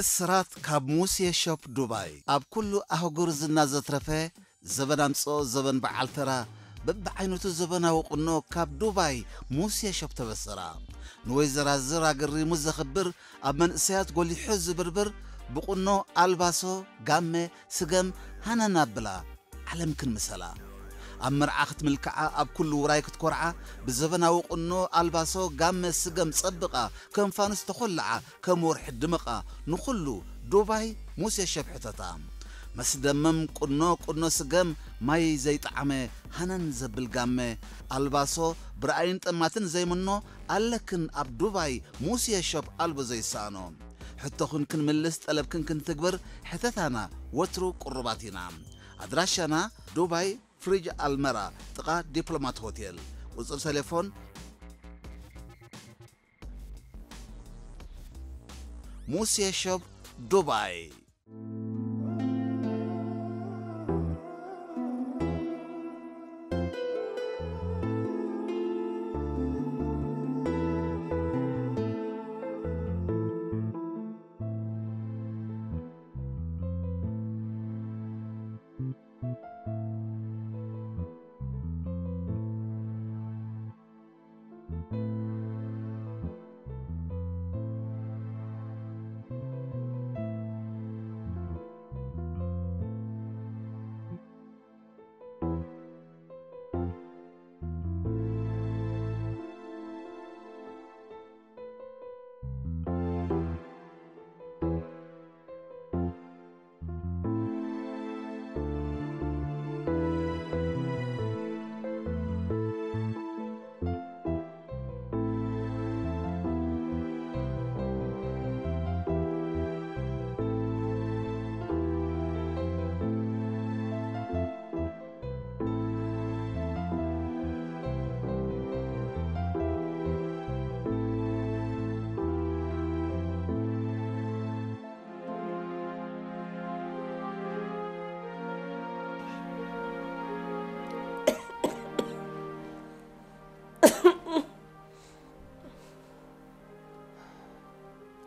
ስራት ካብ ሙሴ ሾፕ ዱባይ። ኣብ ኩሉ ኣህጉር ዝና ዘትረፈ፣ ዘበን ኣምጽኦ ዘበን በዓል ተራ፣ በብዓይነቱ ዘበናዊ ቁኖ ካብ ዱባይ ሙሴ ሾፕ ተበሰራ። ንወይዘራዝር ኣገሪሙ ዘኽብር፣ ኣብ መንእሰያት ጎሊሑ ዝብርብር፣ ብቁኖ ኣልባሶ፣ ጋመ፣ ስገም፣ ሃነን ኣብላ። ዓለም ክንምሰላ። ኣብ መርዓ ክትምልክዓ፣ ኣብ ኩሉ ውራይ ክትኮርዓ፣ ብዘበናዊ ቁኖ፣ ኣልባሶ፣ ጋመ፣ ስገም ጸብቓ፣ ከም ፋኑስ ተኾልዓ፣ ከም ወርሒ ድምቓ፣ ንኹሉ ዱባይ ሙሴ ሸብሕተታ። መስደመም ቁኖ፣ ቁኖ ስገም፣ ማይ ዘይጠዓመ፣ ሃነን ዘብል ጋመ፣ ኣልባሶ፣ ብረኣይን ጠማትን ዘይምኖ፣ ኣለክን ኣብ ዱባይ ሙሴ ሸብ ኣልቦ ዘይሰኣኖ። ሕቶኽን ክንምልስ፣ ጠለብክን ክንትግብር፣ ሕተታና ወትሩ ቅሩባት ኢና። ኣድራሻና ዱባይ ፍሪጅ ኣልመራ ጥቓ ዲፕሎማት ሆቴል። ቁጽሪ ቴሌፎን ሙሴ ሾፕ ዱባይ።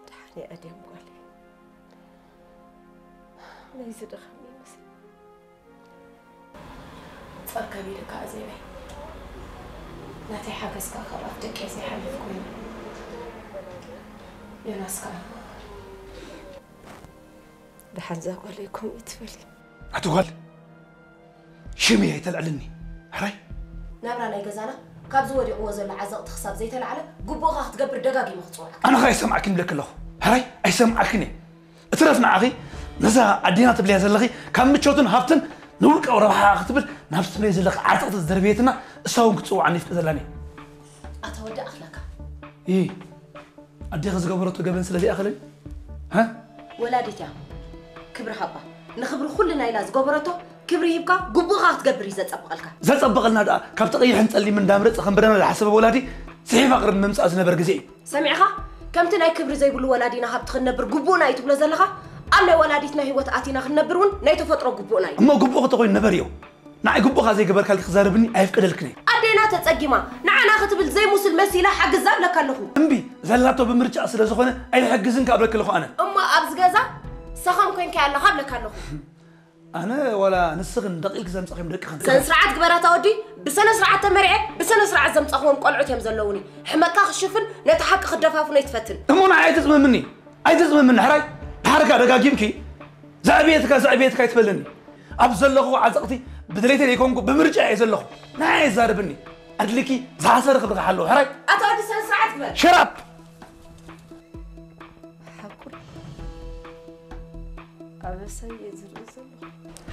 ደሓን እየ ኣድያም ጓለይ። ናይዚ ድኻም ይመስል። ጸር ከቢድ እካ ኣዜበይ። ናተይ ሓገዝ ከኣ ካብ ኣፍ ደቀይ ዘይሓልፍ ኮይኑ። ዮናስ ከኣ። ደሓን እዛ ጓለይ ከምኡ ትበሊ። ኣቲ ጓል፣ ሽም እየ ኣይተልዕልኒ። ሕራይ? ናብራ ናይ ገዛና ካብዚ ወዲቕዎ ዘሎ ዓዘቕቲ ክሳብ ዘይተላዕለ፣ ግቡእኻ ክትገብር ደጋጊመ ክጽውዓካ። ኣነ ኸ ኣይሰምዓክን ይብለኪ ኣለኹ። ሕራይ? ኣይሰምዓክን እየ። እትረፍ ንዓኺ፣ ነዛ ኣዴና ትብልያ ዘለኺ ካብ ምቾትን ሃብትን ንውልቃዊ ረብሓ ክትብል ናብዚ ትብልያ ዘለኺ ዓዘቕቲ ዝደርበየትና፣ እሳ እውን ክትጽውዓኒ ይፍቀደላኒ። ኣታ ወዲ ኣኽላካ። ይ፣ ኣዴኺ ዝገበረቶ ገበን ስለ ዘይኣኸለኒ? ሃ? ወላዲት እያ። ክብሪ ሃባ። ንኽብሪ ኩልና ኢላ ዝገበረቶ ክብሪ ሂብካ ግቡእኻ ክትገብር እዩ ዘጸብቐልካ። ዘጸብቐልና ደኣ ካብቲ ቀይሕን ጸሊምን እንዳምረጸ ከም በደና ዝሓሰበ ወላዲ ጽሒፍ ኣቕርብ ምምጻእ ዝነበር ግዜ እዩ። ሰሚዕኻ? ከምቲ ናይ ክብሪ ዘይብሉ ወላዲና ሃብቲ ክንነብር ግቡእና እዩ ትብሎ ዘለኻ፣ ኣብ ናይ ወላዲትና ህይወት ኣቲና ክንነብር እውን ናይ ተፈጥሮ ግቡእና እዩ። እሞ ግቡእኺ ተኾይኑ ንበርዮ። ንዓይ ግቡእኻ ዘይገበርካልኪ ክዛረብኒ ኣይፍቀደልክን እየ። ኣዴና ተጸጊማ፣ ንዓና ክትብል ዘይሙስል መሲላ ሓግዛ እብለካ ኣለኹ። እምቢ፣ ዘላቶ ብምርጫ ስለ ዝኾነ ኣይሕግዝን ከኣ እብለኪ ኣለኹ ኣነ። እሞ ኣብዚ ገዛ ሰኸም ኮይንካያ ኣለኻ እብለካ ኣለኹ። ኣነ ዋላ ንስኽን ደቕ ኢልኪ ዘምጻእክዮም ደቅኽን። ስነ ስርዓት ግበር ኣታ ወዲ፣ ብስነ ስርዓት ተመርዕየ፣ ብስነ ስርዓት ዘምጻእኽዎም ቆልዑት እዮም ዘለዉኒ። ሕመቅካ ክሽፍን ነቲ ሓቂ ክደፋፍኖ ኣይትፈትን። እሞ ንዓይ ኣይትጽመምኒ። ኣይትጽመምኒ ሕራይ፣ ድሓርካ ደጋጊምኪ ዘዕብየትካ ዘዕብየትካ ኣይትበለኒ። ኣብ ዘለኹ ዓዘቕቲ ብድሌተይ ዘይኮንኩ ብምርጫ እየ ዘለኹ። ንዓይ ኣይዛረብኒ። ኣድልኪ ዝሓሰረ ክብርኻ ሓለዎ ሕራይ። ኣታ ወዲ ስነ ስርዓት ግበር። ሸራፕ። ሓቁ ኣበሳይ እየ ዝርኢ ዘለኹ።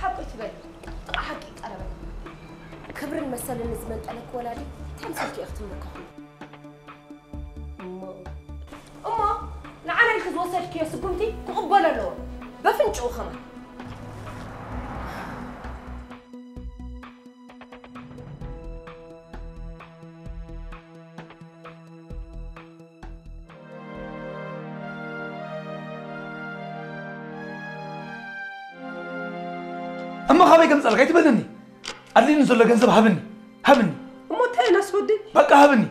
ሓቁ ትበል። ጥቓ ሓቂ ይቀረበ። ክብርን መሰልን ንዝመንጠለኪ ወላዲ ተምሰልኪ ኢኺ ትምርኮኺ። እሞ እሞ ንዓና ኢልኪ ዝወሰድክዮ ስጉምቲ ክቕበሎ ኣለዎ። በፍንጭኡ ኸማን። እሞ ካበይ ከምጻልካ ኣይትበለኒ። ኣድልኒ ዘሎ ገንዘብ ሃብኒ። ሃብኒ። እሞ እንታይ ኢና ስወደይ? በቃ ሃብኒ።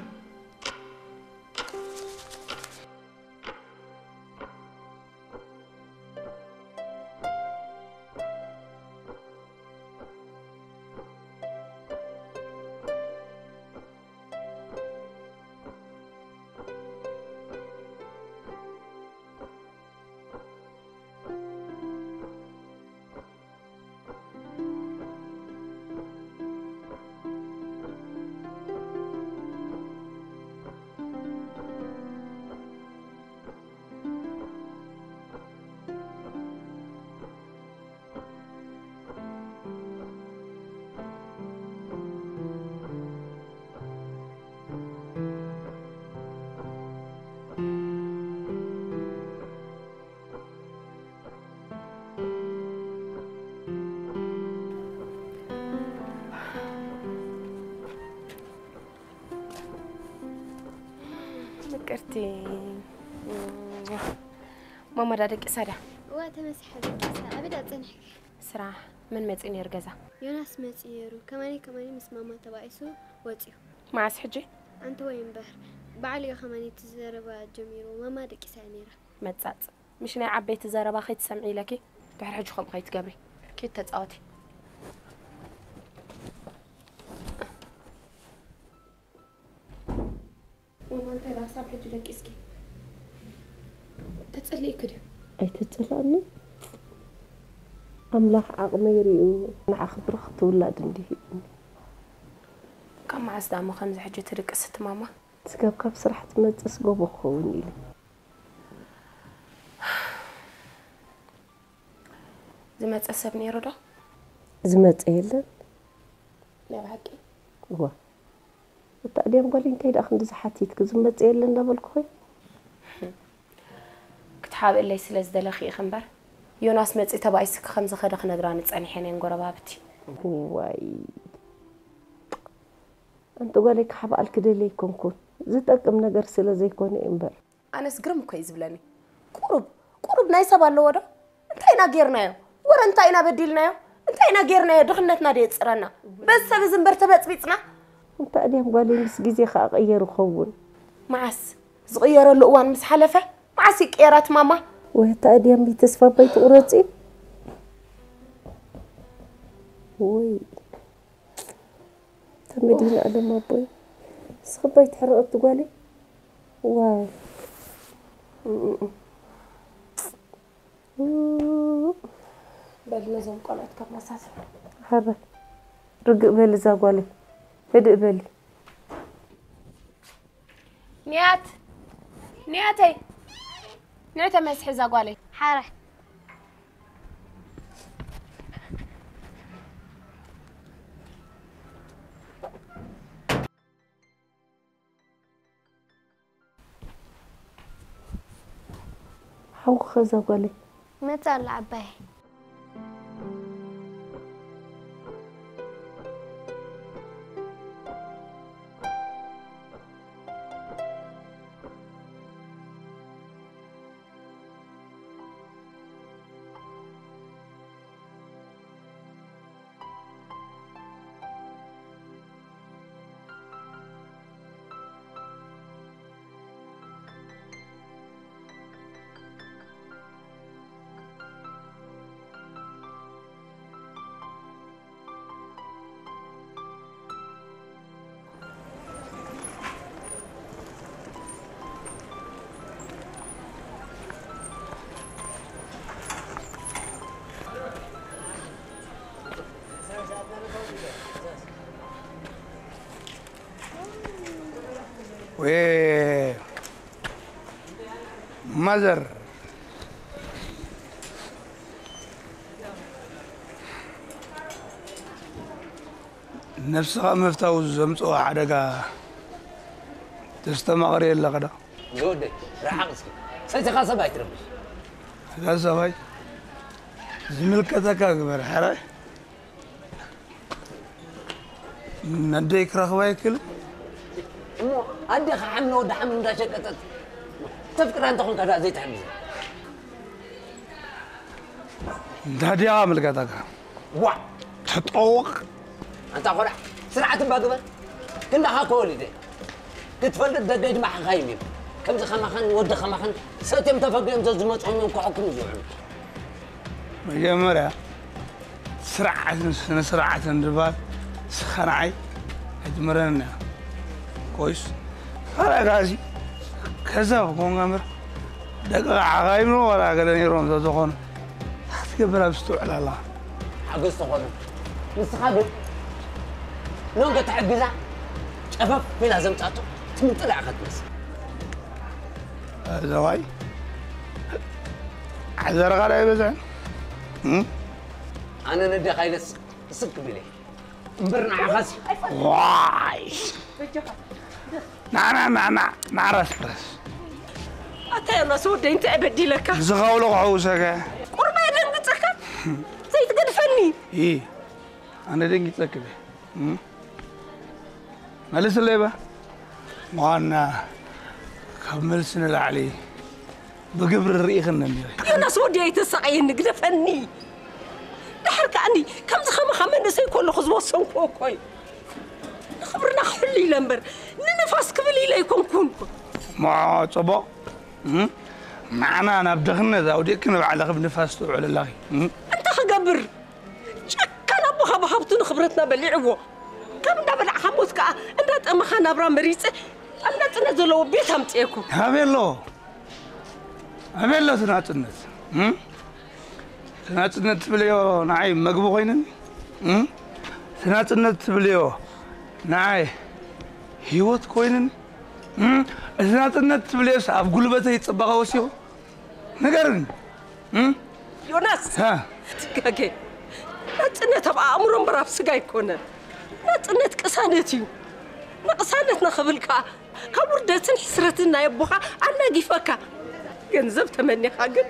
ፍቅርቲ። ማማ ዳ ደቂሳ ድያ? እዋ ተመሲሓ ደቂሳ። ኣበይ ዳ ጸኒሕኪ? ስራሕ። መን መጺኡ ነይሩ ገዛ? ዮናስ መጺኡ ነይሩ። ከማኒ ከማኒ ምስ ማማ ተባኢሱ ወጺኡ። መዓስ ሕጂ? ኣንቲ ወይ እምበር። በዓል እዩ ከማኒ እቲ ዘረባ ጀሚሩ። ማማ ደቂሳ እያ ነይራ። መጻጽ። ምሽ ናይ ዓበይቲ ዘረባ ከይትሰምዒ ኢለኪ ድሕሪ ሕጂ ከምኡ ከይትገብሪ። ኪድ ተጻወቲ። ማማ እንታይ ዳኣ ክሳብ ሕጂ ደቂስኪ? ተጸሊእኪ ድዩ? ኣይተጸላእንን። ኣምላኽ ዓቕመይ ሪኡ ንዓኺ ብርኽቲ ውላድ እንድዩ ሂቡኒ። ካብ መዓስ ደኣ እሞ ከምዚ ሕጂ ትድቅሲ እቲ ማማ? ስጋብ ካብ ስራሕ ትመጽእስ ጎቦ ክኸውን ኢሉ። ዝመጸ ሰብ ነይሩ ዶ? ዝመጸ የለን። ናይ ብሓቂ? እዋ። እታ ኣድያም ጓለይ እንታይ ደኣ ክንዲ ዝሓቲትኪ ዝመጸ የለን እንዳበልኩ ኾይ? ክትሓብእለይ ስለ ዝደለኺ ኢኺ እምበር፣ ዮናስ መጺኡ ተባኢስኪ ከም ዝኸደ ክነግራ ንጸኒሐን እየን ጎረባብቲ። ዋይ። ኣንቲ ጓለይ ክሓብኣልኪ ደልየ ኣይኮንኩን። ዝጠቅም ነገር ስለ ዘይኮነ እዩ እምበር። ኣነስ ግርም እኮ እዩ ዝብለኒ። ቁሩብ ቁሩብ ናይ ሰብ ኣለዎ ዶ? እንታይ ኢና ጌርናዮ? ወረ እንታይ ኢና በዲልናዮ? እንታይ ኢና ጌርናዮ? ድኽነትና ዶ የጽረና? በዚ ሰብ እዚ እምበር ተበጽቢጽና። እንታይ ድያም ጓለይ ምስ ግዜ ከኣ ቀየሩ ኸውን። መዓስ? ዝቕየረሉ እዋን ምስ ሓለፈ መዓስ ይቀየራት ማማ? ወይ እንታይ ድያም ተስፋ ባይ ትቑረጺ? ወይ ተመዲና ኣለም ኣቦይ። ንስኺ ባይ ትሕረቐቲ ጓለይ። ዋይ። በል ነዞም ቆልዑት ካብ መሳሰ። ሃበ። ርግእ በል እዛ ጓለይ። ህድእ በሊ። ንያት። ንያተይ። ንዕተ መስሒ እዛ ጓለይ። ሓረ። ሓውኺ ኸ እዛ ጓለይ? ይመጽእ ኣሎ ዓባየይ። ወይ ማዘር፣ ነብስኻ ምፍታው ዘምጽኦ ሓደጋ ተስተማቕሪ ኣለኻ ዶ? ዝወደይ፣ ርሓቕ እስኪ። ሰቲኻ ሰብ ኣይትረብሽ። እዛ ሰብኣይ ዝምልከተካ ግበር፣ ሕራይ። ነደይ ክረኽባ ይክእል? እሞ ኣዴኻ ሓምሊ ወዲ ሓምሊ እንዳሸቀጠት ተፍቅራ እንተኾንካ ደኣ ዘይትሕግዛ? እንታይ ድያ ምልከታካ? ዋ! ተጠውቕ! ኣንታ ቆልዓ፣ ስርዓት እባ ግበር። ክንዳኻ እኮ ወሊደ። ክትፈልጥ ደገይ ድማ ሓኻይም እዩ። ከምዚ ከማኸን ወዲ ከማኸን ሰትዮም ተፈጊኦም ዘዝመፅኦም እዮም ክሕክሙ ዝውዕሉ። መጀመርያ ስርዓትን ስነ ስርዓትን ዝበሃል ስኻ ንዓይ ኣይትምህረንን እያ። ኮይስ ካልኣይ ከኣሲ ከዛብ ኮንካ እምበር ደቂ ዓጋይም ዋላ ገለ ነይሮም ተዝኾኑ እንታይ ክትገብር ኣብዚ ትውዕል ኣለኻ? ሓገዝ ተኾነ ንስኻ ግን ሎንገ ትሕግዛ ጨፈፍ ኢላ ዘምጻቶ ትምንጥላ ኢኻ ትመስል። ዘዋይ ዓዘርኻ ዶ ኣይበዝሕን? እም? ኣነ ነዴኻ ኢለስ ስቅ ቢለ እምበር ንዓኻስ ዋይ ናና ናና ናራስ ፕረስ ኣታ ዮናስ ወደይ እንታይ በዲለካ? ዝኸውሎ ክሕውሰከ ቁርባ የደንግጸካ ዘይትገድፈኒ። ይ ኣነ ደንጊጸክ እየ። እም? መልስለይ ባ ዋና ካብ መልሲ ንላዕሊ ብግብሪ ርኢኽኒ ነሚረ። ዮናስ ወዲ ኣይተሳቐየኒ፣ ግደፈኒ። ድሓር ከኣኒ ከምዚ ከማኻ መንእሰይ ከለኹ ዝወሰንኩዎ እኮ እዩ። ንኽብርና ክሕሉ ኢለ እምበር ንንፋስ ክብል ኢለ ኣይኮንኩን። እሞ ጽቡቕ። እም? ንዓና ናብ ድኽነት ኣውዲቕኪ ንባዕልኺ ብንፋስ ትውዕሊ ኣለኺ። እም? እንታይ ክገብር? ጨካን ኣቦኻ ብሃብቱ ንኽብረትና በሊዕዎ። ካብ እንዳበላዕኻ ሞት ከኣ እንዳጠመኻ ናብራ መሪጸ ኣብ ናጽነት ዘለዎ ቤት ኣምጽኤኩም። ኣበይ ኣሎ? ኣበይ ኣሎ እቲ ናጽነት? እም? እቲ ናጽነት ትብልዮ ንዓይ መግቢ ኮይኑኒ? እም? እቲ ናጽነት ትብልዮ ንዓይ ህይወት ኮይኑኒ? እም? እቲ ናጽነት ትብልዮስ ኣብ ጉልበተይ ጽባቐ ወሲኹ? ንገርኒ። እም? ዮናስ፣ ሃ? ትጋገ። ናጽነት ኣብ ኣእምሮ እምበር ኣብ ስጋ ኣይኮነን። ናጽነት ቅሳነት እዩ። ንቅሳነትና ክብል ከኣ ካብ ውርደትን ሕስረትን ናይ ኣቦኻ ኣናጊፈካ። ገንዘብ ተመኒኻ ግን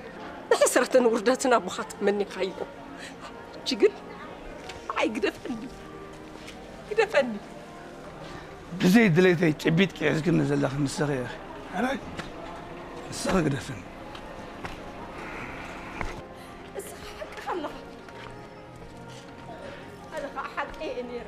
ንሕስረትን ውርደትን ኣቦኻ ተመኒኻዮ። ሕጂ ግን ንዓይ ግደፈኒ። ግደፈኒ። ብዘይ ድሌተይ ጭቢጥ ቂሒዝክኒ ዘለኺ ንስኺ ኢኺ። ኣረ፣ ንስኺ ግደፍኒ። እስኻ ሓቅኻ ኣለኻ። ኣነ ኸኣ ሓቀይ እየ ነይረ።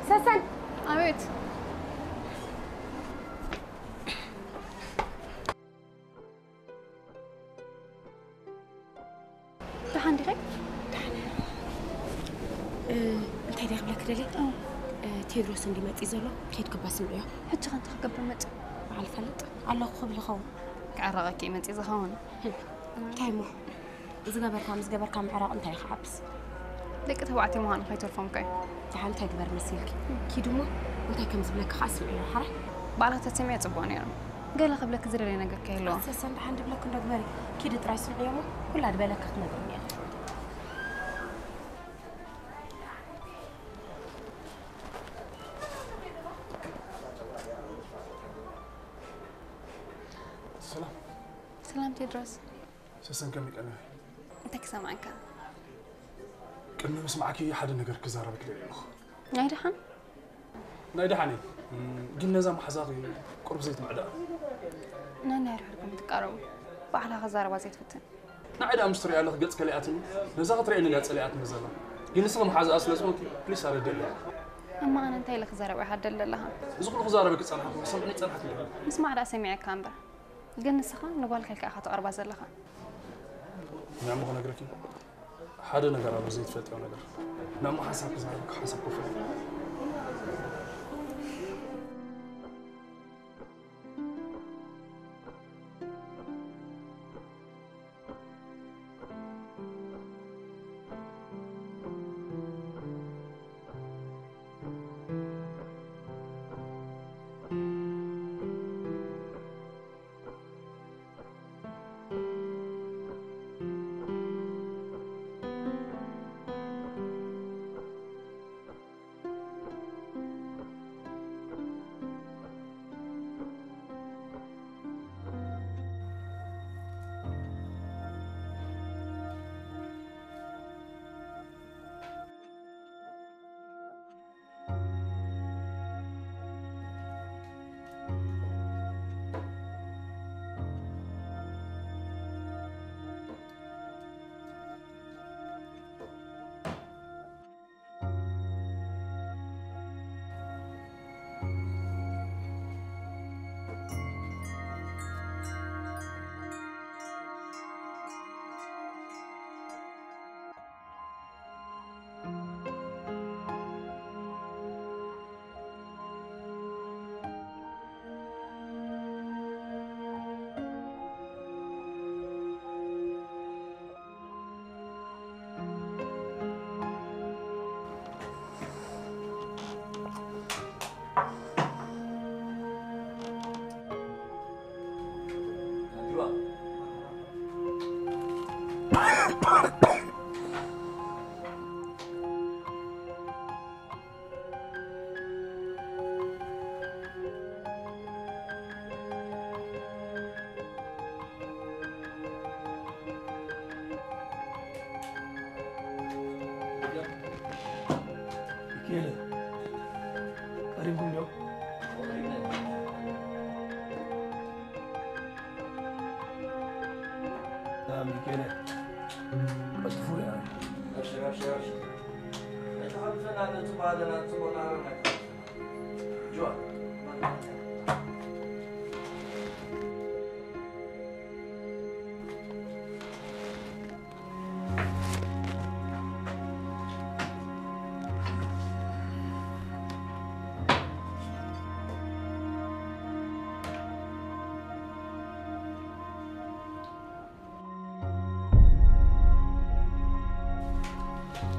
ሰሰን! ኣቤት። ደሓን ዲኺ? ደሓን እየ። እ፣ እንታይ ድየ ክብለኪ ደልየ? እ፣ ቴድሮስ እንዲ መፂ ዘሎ፣ ኬድኪ እባ ስምዕዮ። ሕጂ ኸ እንታይ ክገብር መፂ? በዓል ፈልጥ ኣለኹ ክብል ይኸውን። ክዕረቐኪ እዩ መፂ ዝኸውን። እንታይ እሞ? ዝገበርካ ምስ ገበርካ ምዕራቕ እንታይ እዩ ክዓብስ? ደቂ ተባዕትዮ ምዃኑ ከይተርፎም ከ እዩ። ደሓን እንታይ ግበር መሲልኪ? ኪድ እሞ እንታይ ከም ዝብለኪ ኸዓ ስምዕዮ፣ ሓራይ? ባዕልኺ ተትሰምዕዮ ጽቡቕ ነይሩ። ገለ ክብለኪ ዝደልዮ ነገር ከይህልዎ። ሰሰን ደሓን ድብለኪ እንዶ ግበሪ። ኪዲ ጥራይ ስምዕዮ እሞ ኩላ ዝበለኪ ክትነግርኒ እያ። ሰላም። ሰላም ቴድሮስ። ሰሰን ከመይ ቀኒኺ? እንታይ ክሰምዓካ? ቅድሚ ምስማዕኪ ሓደ ነገር ክዛረበኪ ደልየ ኣለኹ። ናይ ደሓን? ናይ ደሓን እዩ። እም፣ ግን ነዛ መሓዛኺ ቁሩብ ዘይትምዕዳ። ነናይ ርሕርኩም ትቃረቡ። ባዕላ ክዛረባ ዘይትፍትን። ንዓይ ደኣ ምስ ትሪኣ ኣለኺ ገጽ ከሊኣትኒ፣ ነዛ ክትሪኣኒ እያ ጸሊኣትኒ ዘላ። ግን ንስኺ መሓዛኣ ስለ ዝኾንኪ ፕሊስ ኣረድእለይ። እማ ኣነ እንታይ ኢለ ክዛረብ እየ ሃደል ዘለኻ? እዚ ኩሉ ክዛረበኪ ጸናሕኩ፣ ክሰምዕኒ ጸናሕኩ። ምስማዕ ደኣ ሰሚዐካ እምበር። ግን ንስኻ ንጓልካ ኢልካ ኢኻ ተቐርባ ዘለኻ። ንዕሙ ክነግረኪ ሓደ ነገር ኣሎ ዘይትፈልጥዮ ነገር። ንዕሙ ሓንሳብ ክዛረበኪ ሓንሳብ ኮፍ ኢለ። ቀሪብኩም ዶ? ሚካኤል ቀልጥፉ።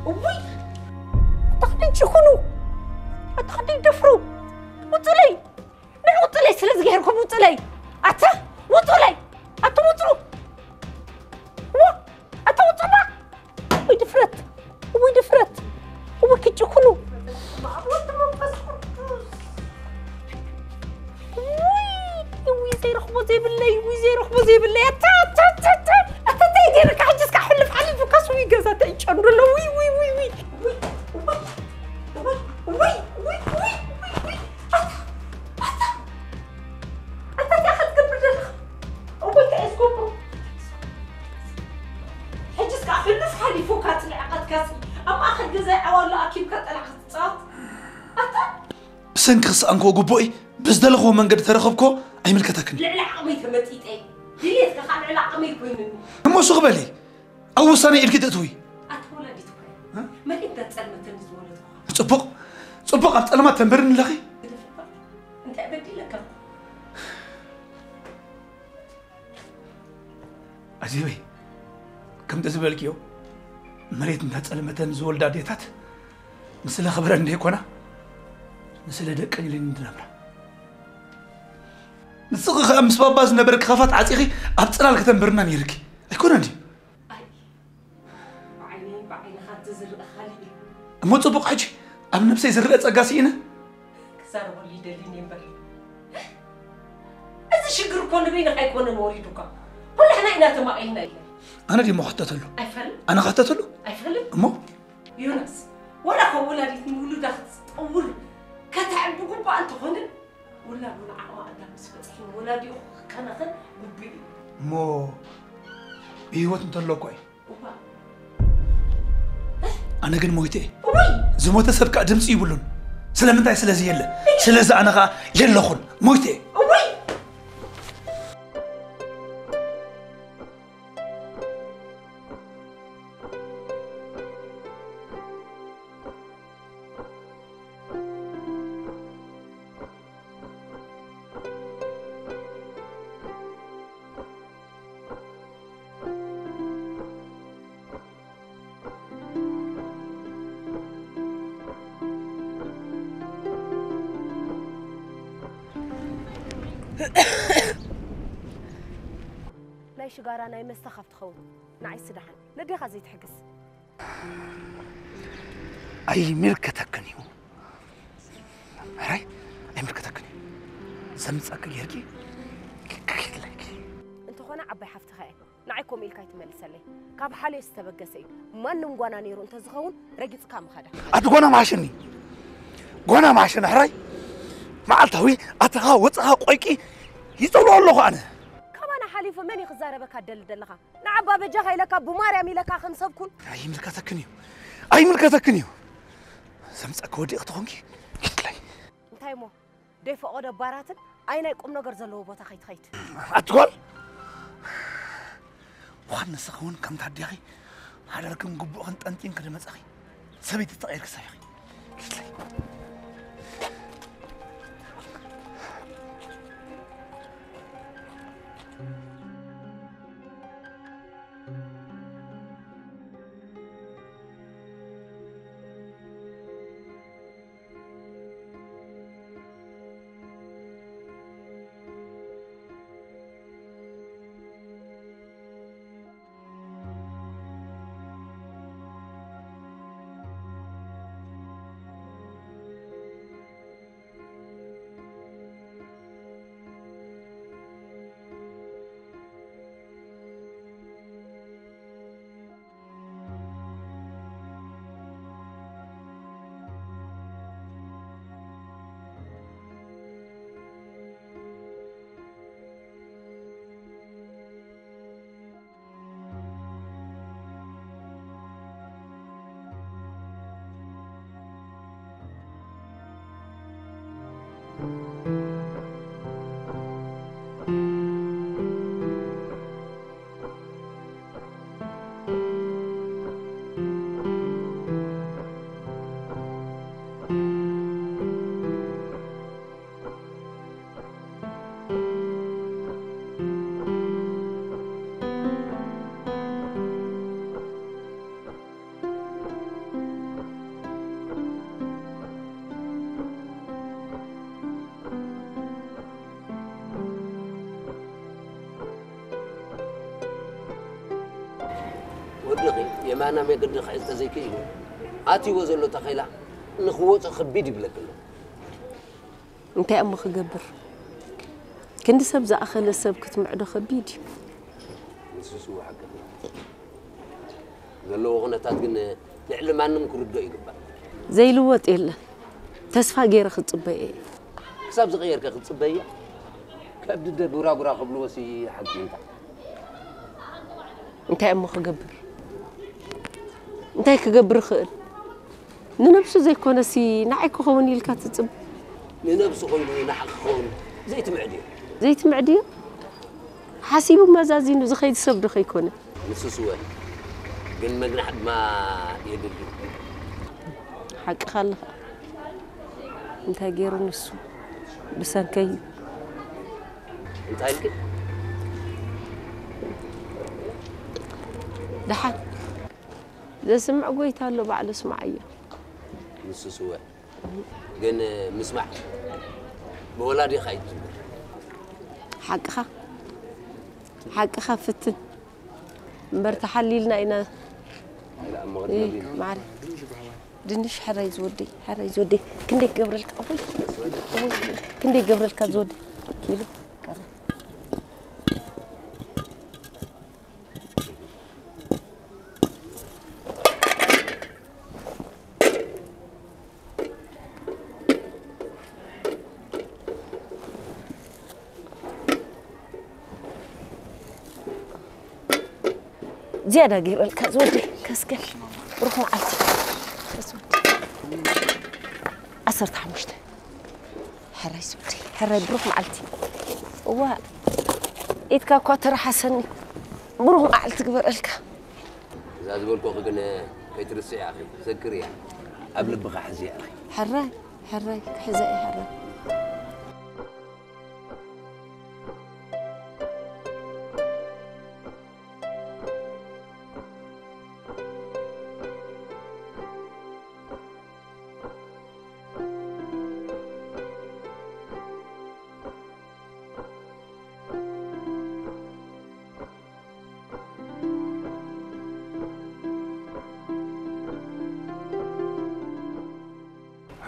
እውይ! ኣታ ክንደይ ጭኹኑ! ኣታ ክንደይ ደፍሩ! ውጹለይ! ንዕ ውጹለይ! ስለ ዝገርኩም ውጹለይ! ኣታ ውጹለይ! ኣታ ውጹ! ዋ! ኣታ ውጹ! ዋ! ወይ ድፍረት! ወይ ድፍረት! ወይ ክጭኩሉ! ውይ! ውይ ዘይረኽቦ ዘይብለይ! ውይ ዘይረኽቦ ዘይብለይ! ኣታ ኣታ ኣታ ኣታ! ኣታ እንታይ ገይርካ ሕጂ እስካ ሕልፍ ሓሊፉ ካስ ውይ ገዛ ተይጨንዶ ኣሎ! ውይ ውይ ውይ ውይ! ውይ ውይ ውይ ውይ! ኣታ ኣታ! ኣታ እንታይ ክትገብር ዘለኻ? እወ እንታይ እየ ዝገብሮ? ሕጂ እስካ ሕልፍ ሓሊፉ ካስ ንዕቐትካሲ ኣብ ማእኸል ገዛይ ዓዋሉ ኣኪብካ ጠላዕ ክትጻወት? ኣታ ብሰንኪ ክሰኣንክዎ ግቡእይ ብዝደለኽዎ መንገዲ ተረኸብክዎ ኣይምልከተክን እዩ። ልዕሊ ዓቕመይ ተመጢጠ ድልየትካ ከዓ ልዕሊ ዓቕመይ ኮይኑኒ። እሞ ሱቕ በሊ። ኣብ ውሳነ ኢድኪ ትእትዊ። ኣታ ወላዲት እኮ እያ። እ? መሬት እንዳጸልመተኒ ዝወለድኩኻ። ጽቡቕ፣ ጽቡቕ ኣብ ጸለማት ተንብርኒ ኣለኺ። ግደፈካ። እንታይ በዲለካ? ኣዜበይ፣ ከምቲ ዝበልክዮ መሬት እንዳጸልመተን ዝወልዳ ኣዴታት ንስለ ክብረን ደይኮና ንስለ ደቀን ኢለን ዝነብራ። ንስኺ ከኣ ምስ ባባ ዝነበርኪ ኻፋት ዓጺኺ ኣብ ጽላል ከተንብርና ነይርኪ ኣይኮነን ድዩ? ኣይ፣ ብዓይነይ ብዓይንኻ እንተዝርእ ኻሊእ እዩ። እሞ ጽቡቕ፣ ሕጂ ኣብ ነብሰይ ዝርእ ጸጋ ስኢነ? ክዛረበሉ ይደሊ እየ እምበር። እዚ ሽግር እኮ ንበይንኻ ኣይኮነን ወሪዱካ። ኩላህና ኢና ተማቒልና ኢለ። ኣነ ድሞ ክሕተተሉ? ኣይፋልን። ኣነ ክሕተተሉ? ኣይፋልን። እሞ? ዮናስ፣ ዋላ ካብ ወላዲት ንውሉዳ ክትጠውር ከተዕቢ ግቡኣ እንተኾነ፣ ውላዱ ንዓቕማ ኣዳም ምስ በጽሐ ንወላዲኡ ክከናኸን ግቡእ እዩ። እሞ ብህይወት እንተሎ እኮ እዩ። እዋ። ኣነ ግን ሞይተ እየ። እውይ! ዝሞተ ሰብ ከኣ ድምፂ ይብሉን። ስለምንታይ? ስለዚ የለ። ስለዚ ኣነ ኸኣ የለኹን። ሞይተ እየ። እውይ! ናይ ሽጋራ ናይ መስተ ካብ ትኸውን ንዓይሲ ደሓን ነዴኻ ዘይትሕግዝ። ኣይምልከተክን እዩ። ሕራይ ኣይምልከተክን እዩ። ዘምፀኪ ጌርኪ ክክክለኪ። እንተኾነ ዓባይ ሓፍትኻ እየ። ንዓይ ከምኡ ኢልካ ኣይትመልሰለይ። ካብ ሓልዮ ዝተበገሰ እዩ። ማንም ጓና ነይሩ እንተዝኸውን ረጊፅካ ምኸዳ። ኣቲ ጓና መሓሸኒ። ጓና መሓሸኒ ሕራይ። መዓልታዊ ኣተኻ ወፅኻ ቆይቂ ይፀልኦ ኣለኹ ኣነ። ካባና ሓሊፉ መን እዩ ክዛረበካ ትደሊ ዘለኻ? ንዓባ በጃኻ ኢለካ ብማርያም ኢለካ ከም ሰብ ኩን። ኣይምልከተክን እዩ። ኣይምልከተክን እዩ። ዘምፀኪ ወዲቕ ተኾንኪ ኪድለይ። እንታይ እሞ ደይ ፈቐዶ ባራትን ኣይ ናይ ቁም ነገር ዘለዎ ቦታ ከይትኸይድ። ኣቲ ጓል። ዋን ንስኺ እውን ከምታ ኣዴኺ ሓዳርክን ግቡእኽን ጠንጢንኪ ዝመፀኺ ሰበይቲ ተቐይርኪ ሰብ ኢኺ። ኪድለይ። ድኺ የማና መገዲ ክሕዝ ተዘይክኢሉ ኣትይዎ ዘሎ ታኼላ ንኽወጾ ከቢድ ይብለኪ ኣሎ። እንታይ እሞ ክገብር? ክንዲ ሰብ ዝኣኸለ ሰብ ክትምዕዶ ከቢድ እዩ። ንስሱ ሓቂ ዘለዎ ኩነታት ግን ልዕሊ ማንም ክርዶ ይግባእ። ዘይልወጥ የለን። ተስፋ ገይረ ክጽበየ እየ። ክሳብ ዝቐየርከ ክትጽበያ ከብዲ ደጉራጉራ ክብልዎሲ ሓቂ እንታይ? እንታይ እሞ ክገብር? እንታይ ክገብር ይኽእል? ንነብሱ ዘይኮነሲ ንዓይ ክኸውን ኢልካ ትጽብ። ንነብሱ ኮይኑ ንዓኺ ክኸውን ዘይትምዕድዮ። ዘይትምዕድዮ? ሓሲቡ መዛዚኑ ዝኸይድ ሰብ ዶ ከይኮነ? ንሱስ እወ፣ ግን መግናሕ ድማ የድሊ። ሓቅኻ ኣለኻ። እንታይ ገይሩ ንሱ ብሰንከይ እዩ። እንታይ ኢልኪ? ደሓን ዘስምዕ ጎይታ ኣሎ፣ ባዕሉ ስምዓዮ። ንሱስ እወ፣ ግን ምስማዕ ብወላዲኻ እዩ ዝጅምር። ሓቅኻ ሓቅኻ ፍትን እምበር ተሓሊልና ኢና። ኢላ እሞ ክትገብሪ። ማዕረ ድንሽ ሕራይ ዝወደይ፣ ሕራይ ዝወደይ። ክንደይ ክገብረልካ? እውይ፣ እውይ፣ ክንደይ ክገብረልካ ዝወደይ? ኪሎ ቀረ። ዝያዳ ገይረልካ ዝወደይ ከስከል ብሩኽ መዓልቲ። ዓሰርተ ሓሙሽተ። ሕራይ ዝወደይ፣ ሕራይ ብሩኽ መዓልቲ። እዋ፣ ኢድካ እኳ ተረሓሰኒ። ብሩኽ መዓልቲ ግበረልካ። እዛ ዝበልኩኺ ግን ከይትርስዒ ኢኺ፣ ዘክርያ። ኣብ ልብኻ ሕዝያ ኢኺ። ሕራይ፣ ሕራይ፣ ክሕዛ እየ ሕራይ።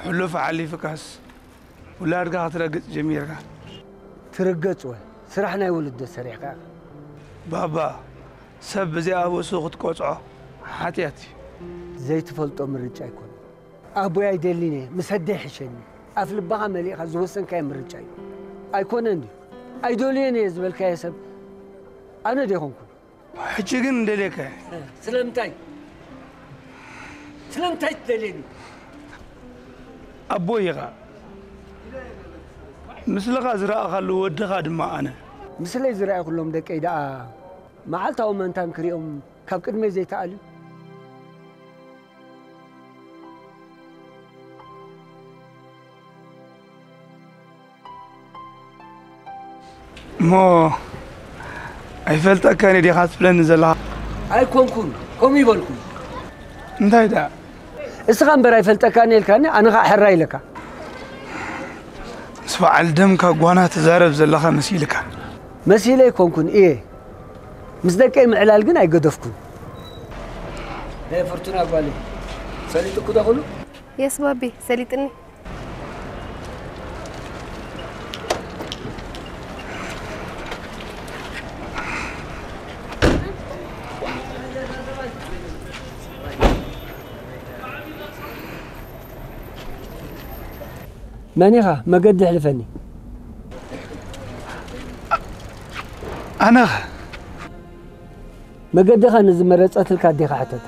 ሕሉፍ ሓሊፍካስ ውላድካ ክትረግጽ ጀሚርካ። ትርገጽ ወ ስራሕ ናይ ውልዶ ሰሪሕካ ኢኻ። ባባ ሰብ ብዚኣ ርእሱ ክትቆጽዖ ሓጢኣት እዩ። ዘይትፈልጦ ምርጫ ኣይኮነን። ኣቦይ ኣይደልን እየ፣ ምስ ኣደ ይሕሸኒ። ኣፍ ልብኻ መሊእኻ ዝወሰንካዮ ምርጫ እዩ። ኣይኮነን ድዩ? ኣይደልዮን እየ ዝበልካዮ ሰብ ኣነ ዶ ይኾንኩን? ሕጂ ግን እንደልየካ እየ። ስለምንታይ? ስለምንታይ ትደልየኒ? ኣቦይ ኢኻ። ምስልኻ ዝረኣኻሉ ወድኻ ድማ ኣነ። ምስለይ ዝረኣኹሎም ደቀይ ደኣ መዓልታዊ መንታን ክሪኦም ካብ ቅድመይ ዘይተኣልዩ? እሞ ኣይፈልጠካን እየ ዲኻ ትብለኒ ዘለኻ? ኣይኮንኩን፣ ከምኡ ይበልኩ። እንታይ ደኣ? እስኻ እምበር ኣይፈልጠካን እየ ኢልካኒ፣ ኣነ ኸኣ ሕራይ ኢለካ። ምስ በዓል ደምካ ጓና ትዛረብ ዘለኻ መሲልካ። መሲለ ኣይኮንኩን እየ። ምስ ደቀይ ምዕላል ግን ኣይገደፍኩን። ናይ ፍርቱና ጓለይ ሰሊጡኪ ዶ ኩሉ? የስ ባቢ፣ ሰሊጥኒ። መን ኢኻ? መገዲ ኣሕልፈኒ። ኣነኸ? መገድኻ ንዝመረጸትልካ ኣዴኻ ሕተታ።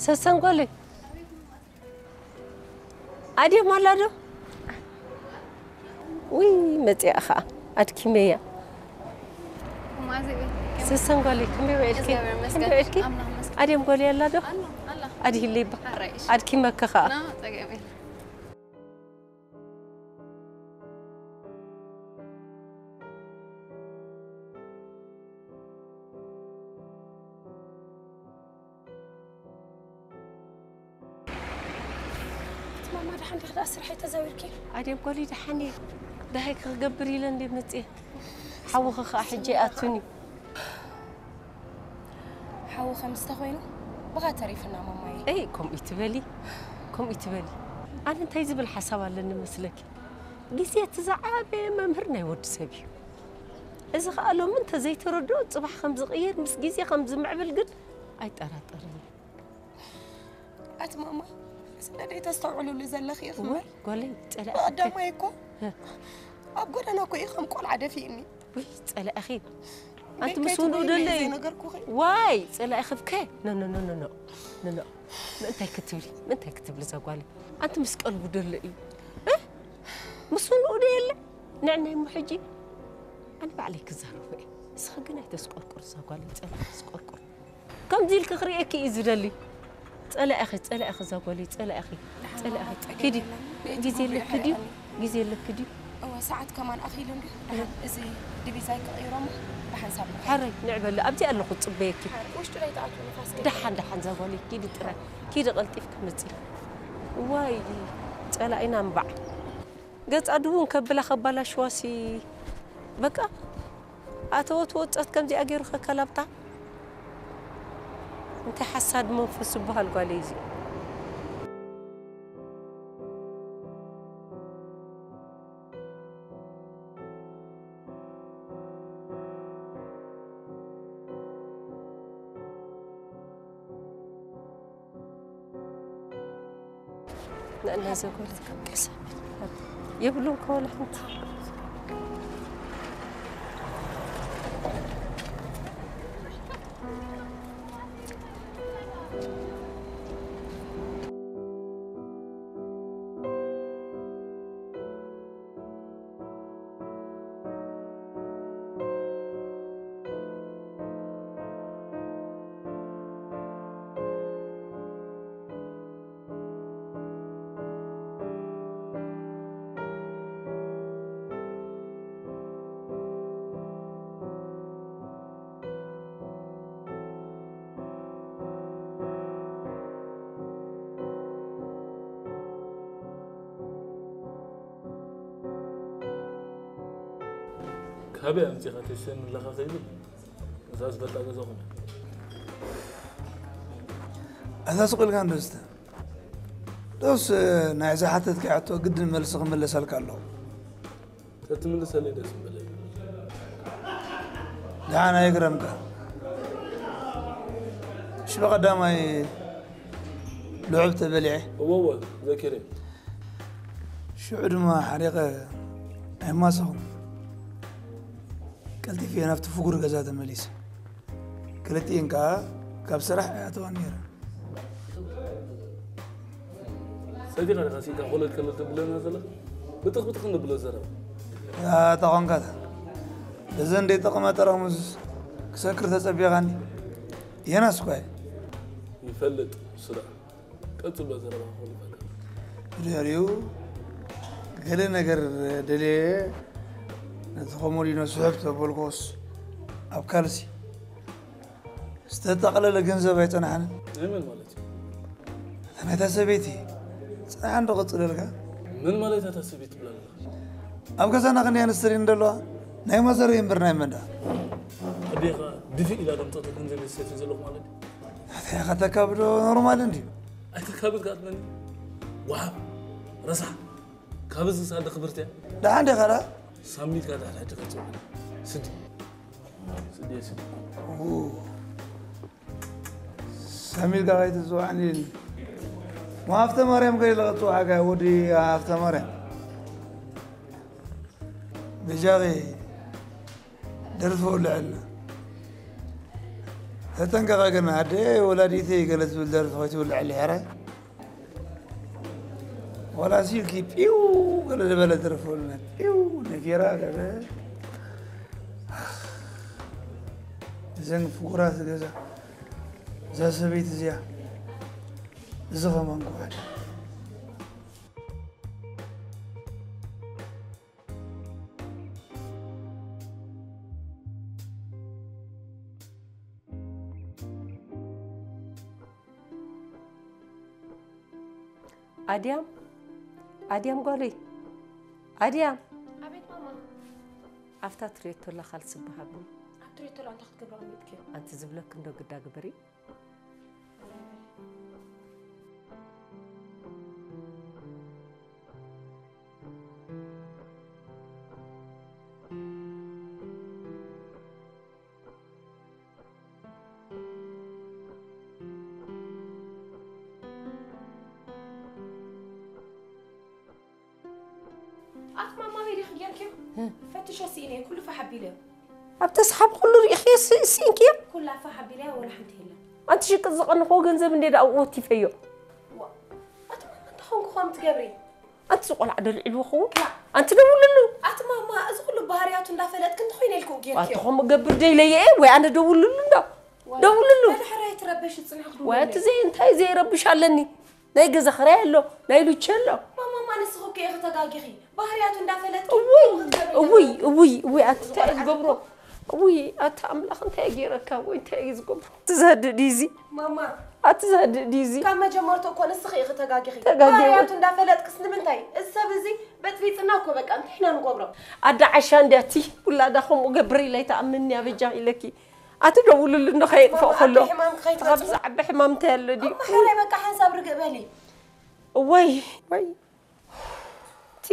ሰሰን ጓለይ፣ ኣድየም ኣላ ዶ? ውይ፣ መጺኣ ኸኣ። ኣድኪመያ። ማዘይ። ሰሰን ጓለይ፣ ከመይ ውዒልኪ? እግዚኣብሔር ይመስገን። ከመይ ውዒልኪ? ኣምላኽ ይመስገን። ኣድየም ጓለይ ኣላ ዶ? ኣላ፣ ኣላ። ኣድሂለይ እባ። ኣራይሽ። ኣድኪመኪ ኸኣ። ና፣ ጸገም የለን። ማማ፣ ደሓን ዲኺ? ደኣ ስርሐይ ተዛዊርኪ? ኣድየም ጓለይ፣ ደሓን እየ። ደሃይ ክገብር ኢለ እንደ መጽየ። ሓውኺ ኸኣ ሕጂ ይኣቱኒ። ሓዊ ከምዚ ተኾይኑ ብኻ ተሪፍና ማማየ። ኤይ፣ ከምኡ ይትበሊ፣ ከምኡ ይትበሊ። ኣነ እንታይ ዝብል ሓሳብ ኣለኒ መስለኪ? ግዜ እቲ ዝዓበየ መምህር ናይ ወዲ ሰብ እዩ። እዚ ኸኣ ሎሚ እንተዘይተረድኦ፣ ጽባሕ ከም ዝቕየር፣ ምስ ግዜ ከም ዝምዕብል ግን ኣይጠራጠርን እየ። ኣቲ ማማ፣ ስለ ደይ ተስተውዕሉሉ ዘለኺ ኢኺ እሞ። ወይ ጓለይ፣ ጸላኢ ቀዳማይ እኮ እ። ኣብ ጎደና እኮ እዩ ከም ቆልዓ ደፊእኒ። ወይ ጸላኢኺ። ኣንቲ ምስ ቤት ውንኡ ቤት ደለ እዩ። ዘይነገርኩኺ። ዋይ ጸላኢኺ ብከ። ኖ፣ ኖ፣ ኖ፣ ኖ፣ ኖ። ኖ፣ ኖ። ምእንታይ ክትብሊ፣ ምእንታይ ክትብሊ እዛ ጓለይ? ኣንቲ ምስ ቀልቡ ደለ እዩ። እ? ምስ ውንኡ ደየለ? ንዕናይ እሞ ሕጂ ኣነ ባዕለይ ክዛረቦ እየ። ንስኺ ግን ኣይተስቆርቁር እዛ ጓለይ፣ ጸላኢ ተስቆርቁር። ከምዚ ኢልኪ ክርእየኪ እዩ ዝደሊ። ጸላኢኺ፣ ጸላኢኺ እዛ ጓለይ፣ ጸላኢኺ፣ ጸላኢኺ። ኪዲ፣ ግዜ ኣለኪ ድዩ? ግዜ ኣለኪ ድዩ? እወ፣ ሰዓት ከማን ኣኺሉ እንድዩ። ደሓን፣ እዚ ዲቪዛይ ክቕይሮ እሞ ብሓንሳብ ንኸይድ። ሓረይ፣ ንዕበሊ፣ ኣብዚ ኣለኹ፣ ጽበየኪ። ሓረይ፣ ውሽጢ ለይትኣትዉ ንፋስ ከይዱ። ደሓን፣ ደሓን እዛ ጓለይ፣ ኪዲ ጥራይ። ኪዲ ቀልጢፍኪ ምጺ። ዋይ፣ ጸላኢና እምባዕ። ገጻ ድውን ከብላ ከባላሽዋሲ በቃ ኣተወት ወጸት ከምዚኣ ገይሩ ከከላብታ። እንታይ ሓሳድ መንፈስ ዝበሃል ጓል እዩ እዚ። ንእና ዘጎል የብሉን ከወላ ሓንቲ። ካበይ ኣምጺኻ ተሸን ኣለኻ ከይብል፣ እዛ ዝፈልጣ ገዛኹም እያ። ኣታ ስቕ ኢልካ እንዶ ዝተ-፣ ዶስ ናይዛ ሓተትካዮ ሕቶ ግድን መልሲ ክምለሰልካ ኣለዎ። ተትምልሰለይ ደስ ምበለኒ። ደሓን ኣይግረምካ። እሺ፣ ብቐዳማይ ልዑብ ተበሊዐ። እወ፣ እወ፣ ዘኪረ። ሽዑ ድማ ሓሪቐ ኣይማሰኹን። ቀልጢፈ ናብቲ ፍጉር ገዛ ተመሊሰ። ክልቲኤን ከኣ ካብ ስራሕ ኣይኣተዋን ነይረን። ጸዲቐ ዲኻ ሲኢንካ ኮለል ከለል ተብለና ዘለኻ? ብጥኽ ብጥኽ ንብሎ ዘረባ። ኣታ ኾንካታ። በዘን ደይ ጠቕማ ጠራሙዝ ክሰክር ተጸቢቓኒ። የናስ እኳ እየ። ይፈልጥ ስለ ቀጽሎ ዘረባ ክኾን ይፈልጥ። ብድሕሪኡ ገለ ነገር ደልየ ነቲ ኮሞዲኖ ስሕብ ተበልኩስ ኣብ ካልሲ ዝተጠቕለለ ገንዘብ ኣይጸንሓንን። ናይ መን ማለት እዩ? እታ ናይታ ሰበይቲ። ጽንሓ እንዶ ቀጽለልካ። መን ማለት እያ እታ ሰበይቲ ትብላ ዘለኻ? ኣብ ገዛና ክንደይ ኣንስትሪን እንደለዋ? ናይ ማዘረይ እምበር ናይ መን ደኣ? ኣዴኻ ድፍእ ኢላ ደምጸቶ ገንዘብ እየ ዝሰቲ ዘለኹ ማለት እዩ? እንታይ ኢኻ ተካብዶ ኖርማል እንድዩ። ኣይተካብድ ከኣ ትብለኒ? ወሃብ፣ ረሳሕ፣ ካብ እዚ ሳለ ክብርቲ እያ። ደሓን ዲኻ ደኣ? ሳሚ ኢልካ ድሕሪ ሕጂ ከይትጽውዓኒ። ስዲ። ስዲ እየ ስዲ። ኡ። ሳሚ ኢልካ ከይትጽውዓኒ ኢልኒ። እሞ ሃፍተ ማርያም ከ ኢለ ክጽውዓካ እየ፣ ወዲ ሃፍተ ማርያም። በጃኺ ደርፊ ወልዐልና። ተጠንቀቐ ግን ኣደ ወላዲተይ ገለ ዝብል ደርፊ ከይትውልዐሊ ሕራይ። ዋላ ሲልኪ ጲው ገለ ዝበለ ደርፊ ወለነ። ጲው ነጊራ ገለ። እዘን ፍቑራት ገዛ። እዛ ሰበይቲ እዚኣ። እዚ ኸማን ክውዕል። ኣድያም፣ ኣድያም ጓለይ፣ ኣድያም። ኣቤት ማማ። ኣብታ ትርእዮ ተላ ካልሲ በሃብኒ። ኣብ ትርእዮ ተላ እንታይ ክትገብሪ ኣቐሚጥክዮ? ኣንቲ ዝብለክ እንዶ ግዳ ግበሪ። ኣቲ ማማ፣ ኣበይ ዲኺ ጌርክዮ? ፈትሸ ስኢነ፣ ኩሉ ፋሕ ኣቢለዮ። ኣብ ተስሓብ ኩሉ ርኢኽዮ ስ-፣ ስኢንክዮ? ኩላ ፋሕ ኣቢለያ፣ ወላ ሓንቲ የለን። ኣንቲ ሽቅጥ ዝቐንኽዎ ገንዘብ እንዴ ደኣ ኣብኡ ወቲፈዮ? ዋ፣ ኣቲ ማማ፣ እንታይ ኾንኩ ከምኡ ትገብሪ? ኣንቲ እዚ ቆልዓ ደልዒልዎ ኽውን? ላ። ኣንቲ ደውልሉ። ኣቲ ማማ፣ እዚ ኩሉ ባህርያቱ እንዳፈለጥክ እንታይ ኮይነ ኢልክኡ ጌርክዮ? ኣቲ ኸምኡ ገብር ደይለየ እየ ወይ ኣነ ደውልሉ እንዶ? ዋ፣ ደውልሉ። በሊ ሕራይ ትረበሽ ጽንሕ ክድውል ወይ ኣቲ እየ። ዘይ-፣ እንታይ ዘይረብሽ ኣለኒ? ናይ ገዛ ኽራይ ኣሎ፣ ናይ ሉቸ ኣሎ። ማማ፣ ማማ፣ ንስኺ እኮ ኢኺ ተጋጊኺ። ባህርያቱ እንዳፈለጥኪ እውይ፣ ከምኡ ክትገብሪ እውይ፣ ኢኺ። እውይ፣ እውይ፣ ኣቲ እንታይ እዩ ዝገብሮ? እውይ፣ ኣቲ ኣምላኽ እንታይ እዩ ገይረካ? ወይ እንታይ እዩ ዝገብሮ? ኣቲ ዘህድእ ድዩ እዚ? ማማ። ኣቲ ዘህድእ ድዩ እዚ? ካብ መጀመርቱ እኮ ንስኺ ኢኺ ተጋጊኺ። ተጋጊ እኮ። ባህርያቱ እንዳፈለጥክስ ንምንታይ? እዚ ሰብ እዚ በጥቢጥና እኮ በቃ እንታይ ኢና ንገብሮ? ኣደ ዓሻ እንድያ እቲ ውላዳ ከምኡ ገብረ ኢላ ኣይትኣምንኒ ኣበጃ ኢለኪ። ኣቲ ደውልሉ እንዶ ከየጥፍኦ ማማ፣ ከሎ። ኣቲ ሕማም ከይትበጽሑ። ካብዚ ዓቢ ሕማም እንታይ ኣሎ ድዩ? ማማ፣ ሕራይ በቃ ሓንሳብ ርግእ በሊ። እዋይ፣ ወይ። እቲ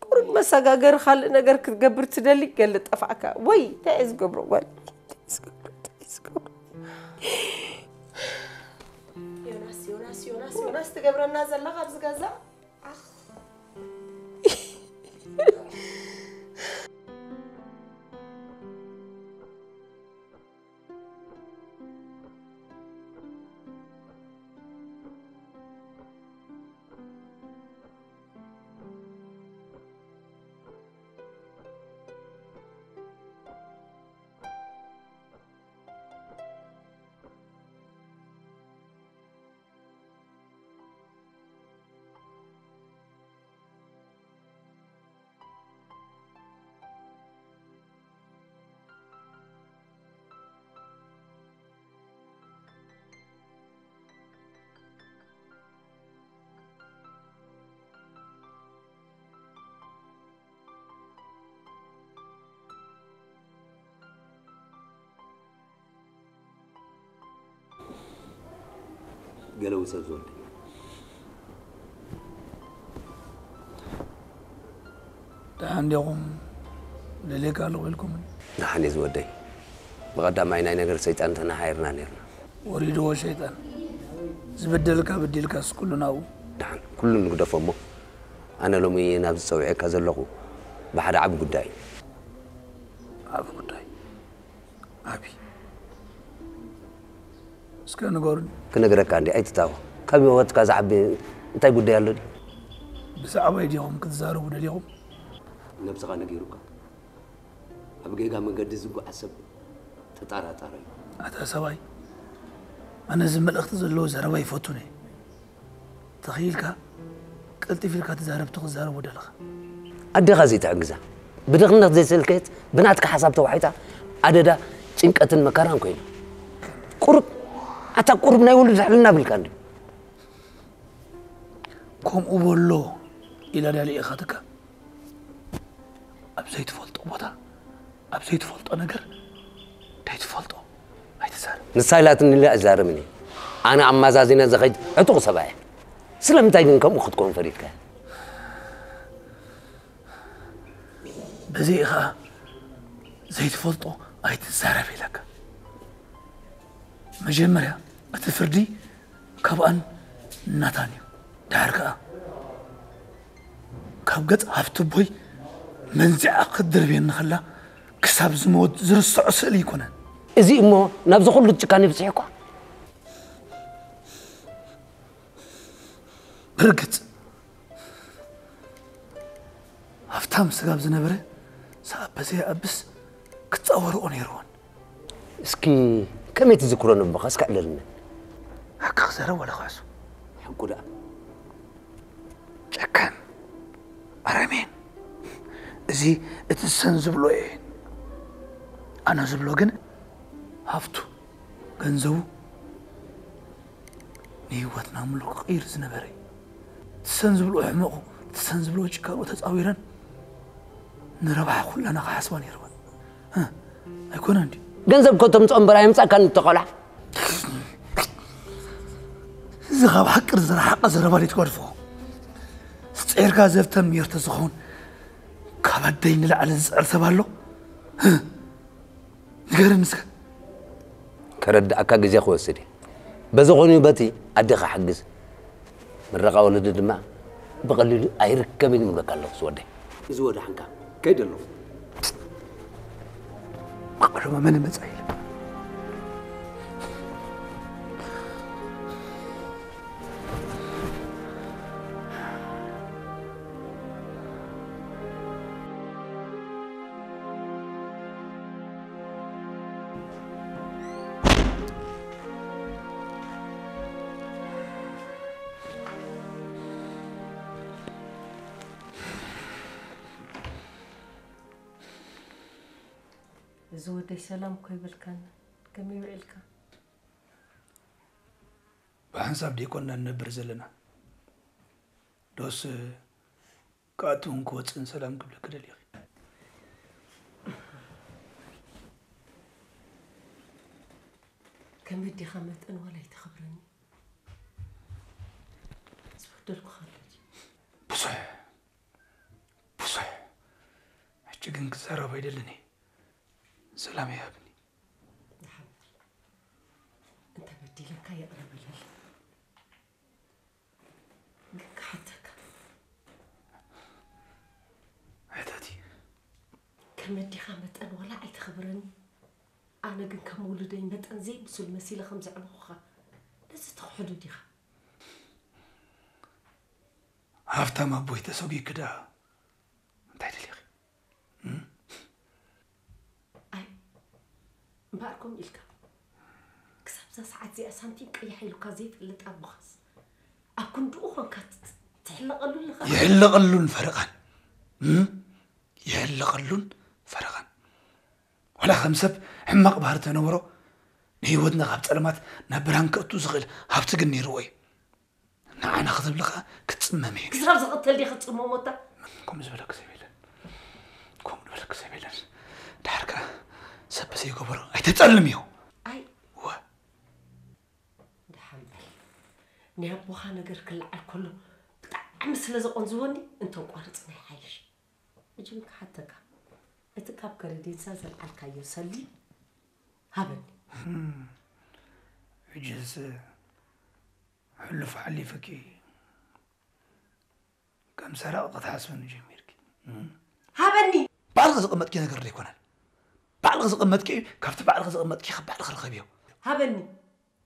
ቁሩብ መሰጋገሪ ካልእ ነገር ክትገብር ትደሊ፣ ገለ ጠፋእካ። ወይ፣ እንታይ እየ ዝገብሮ ጓል? እንታይ እየ ዝገብሮ? እንታይ እየ ዝገብሮ? ዮናስ፣ ዮናስ፣ ዮናስ፣ ዮናስ፣ ትገብረና ዘለኻ ኣብዚ ገዛ? ኣኽ። ገለ ውሰድ ዝወደይ። ደሓን ዲኹም? ደልየካ ኣለኹ ኢልኩምኒ። ደሓን እየ ዝወደይ። ብቐዳማይ ናይ ነገር ሰይጣን ተነሃይርና ነርና። ወሪድዎ ሸይጣን። ዝበደልካ በዲልካስ ኩሉ ናብኡ። ደሓን፣ ኩሉ ንግደፎ እሞ፣ ኣነ ሎሚ ናብዚ ጸዊዐካ ዘለኹ ብሓደ ዓቢ ጉዳይ እዩ። ዓቢ ጉዳይ? ዓቢ። እስከ ንገሩኒ። ክነግረካ እንዲ ኣይትታወ። ካብ ህይወትካ ዝዓቢ እንታይ ጉዳይ ኣሎ ድዩ? ብዛዕባይ ዲኹም ክትዛረቡ ደሊኹም? ነብስኻ ነጊሩካ። ኣብ ጌጋ መገዲ ዝጓዓዝ ሰብ ተጣራጣሪ እዩ። ኣታ ሰብኣይ፣ ኣነ እዚ መልእኽቲ ዘለዎ ዘረባ ይፈቱን እየ። ተኽኢልካ ቀልጢፍ ኢልካ ትዛረብ፣ ትኽዛረብ ወደለኻ። ኣዴኻ ዘይትዕግዛ፣ ብድኽነት ዘይሰልከየት፣ ብናትካ ሓሳብ ተዋሒጣ፣ ኣደዳ ጭንቀትን መከራን ኮይና። ቁሩብ፣ ኣታ ቁሩብ ናይ ውሉድ ሕልና ብልካ እንድዩ። ከምኡ በሎ ኢላ ዳሊ ኢኻ ትካ። ኣብ ዘይትፈልጦ ቦታ፣ ኣብ ዘይትፈልጦ ነገር፣ ዘይትፈልጦ ኣይትዛረብ። ንሳ ኢላትኒ ኢለ ኣይዛረብን እየ። ኣነ ኣመዛዚነ ዝኸይድ ዕጡቕ ሰብኣይ እየ። ስለምንታይ ግን ከምኡ ክትከውን ፈሪድካ? በዚ ኢኻ ዘይትፈልጦ ኣይትዛረብ ኢለካ። መጀመርያ እቲ ፍርዲ ካብኣን ናታን እዩ። ድሓር ከኣ ካብ ገጽ ሃፍትቦይ መንዚዓ ክትድርብየኒ ከላ ክሳብ ዝመወት ዝርስዖ ስእሊ ኣይኮነን። እዚ እሞ ናብዚ ኩሉ ጭካኔ ይብጽሕ እኳ። ብርግጽ፣ ሃብታም ስጋብ ዝነበረ፣ ሰኣብ በዘይ ኣብስ ክጻወርኦ ነይርዎን። እስኪ ከመይ ትዝክሮ ነቦኻ እስከ ዕለልና። ሓቂ ክዛረብ ወላ ክሕሱ። ሓቁ ደኣ። ጨካን፣ ኣረሜን። እዚ እቲ ሰን ዝብሎ እየ። ኣነ ዝብሎ ግን ሃብቱ፣ ገንዘቡ፣ ንህይወትና ምሉእ ክቕይር ዝነበረ እዩ። እቲ ሰን ዝብሎ ሕመቑ፣ እቲ ሰን ዝብሎ ጭካኑ ተጻዊረን ንረብሓ ኩላና ክሓስባ ነይርወን። እ፣ ኣይኮነን ድዩ? ገንዘብ እኮ ተምጽኦ እምበር ኣየምጻእካን እተቆልዓ። እዚ ካብ ሓቂ ዝረሓቐ ዘረባ ድዩ ትገድፎ? ጸይርካ ዘብተም ሜርተ ዝኸውን ካብ ኣደይ ንላዕሊ ዝጽዕር ሰብ ኣሎ? እ፣ ንገረኒ እስከ። ከረድኣካ ግዜ ክወስድ እዩ። በዚ ኾይኑ በቲ ኣዴኻ ሓግዝ። ምረቓ ወለዲ ድማ ብቐሊሉ ኣይርከብን ይብለካ ኣለኹ ዝወደይ። እዚ ወዳሕንካ ከይደ ኣለኹ። ብቐደሙ መን ይመጻ ኢለ። እዚ ወደይ ሰላም እኮ ይብልካና። ከመይ ውዒልካ? ብሓንሳብ ደይኮንና ንነብር ዘለና። ዶስ ክኣትውን ክወፅእን ሰላም ክብለኪ ደሊኺ? ከም ኣዴኻ መጠን ዋላ ኣይተኽብረኒ። ዝበደልኩኻ ኣሎ ድዩ? ብዙሕ፣ ብዙሕ። ሕጂ ግን ክዛረብ ኣይደልን እየ። ሰላም ይሃብኒ። ደሓን በል። እንተ በዲለካ ይቕረ በለለይ። ግን ክሓተካ። ሕተቲ። ከም ኣዴኻ መጠን ዋላ ኣይተኽብረኒ። ኣነ ግን ከም ውሉደይ መጠን ዘይብሱል መሲለ ከም ዘዕበኹኻ ነዚ ትኽሕዶ ዲኻ? ሃፍታም ኣቦይ ተሰጒግኪ ደኣ እንታይ ደሊኺ? እም? ኣይ፣ እምበኣር ከምኡ ኢልካ። ክሳብ እዛ ሰዓት እዚኣ ሳንቲም ቀይሕ ኢሉካ ዘይፈልጥ ኣቦኻስ፣ ኣብ ክንድኡ ኾንካ ት-፣ ት-፣ ትሕለቐሉ ኣለኻ? ይሕለቐሉን ፈረቓን። እም? ይሕለቐሉን ፈረቓን። ዋላ ከም ሰብ ሕማቕ ባህሪ ተነበሮ፣ ንህይወትና ካብ ጸልማት ናብ ብርሃን ከእቱ ዝኽእል ሃብቲ ግን ነይርዎ እዩ። ንዓና ከተብልኻ ክትጽመም እየ። ክሳብ ዝቕተል ዲኻ ክትጽመሞ እታ? ከምኡ ዝበለኪ ሰብ የለን። ከምኡ ዝበለኪ ሰብ የለን። ድሓር ከኣ ሰብ ብዘይገበሮ ኣይተጸልምዮ። ኣይ። እወ። ደሓን በል። ናይ ኣቦኻ ነገር ክለዓል ከሎ ብጣዕሚ ስለ ዘቖንዝወኒ እንተቋርጽና ይሓይሽ። ሕጂ ግን ክሓተካ። እቲ ካብ ከረዲንሳ ዘልዓልካዮ ሰሊ ሃበኒ። ህም። ሕጅስ ሕሉፍ ሓሊፍኪ ከም ሰራቒ ክትሓስብኒ ጀሚርኪ። እም። ሃበኒ! ባዕልኺ ዘቐመጥኪ ነገር ዶ ኣይኮነን? ባዕልኺ ዘቐመጥኪ፣ ካብቲ ባዕልኺ ዘቐመጥኪ ካብ ባዕልኺ ርኸብዮ። ሃበኒ!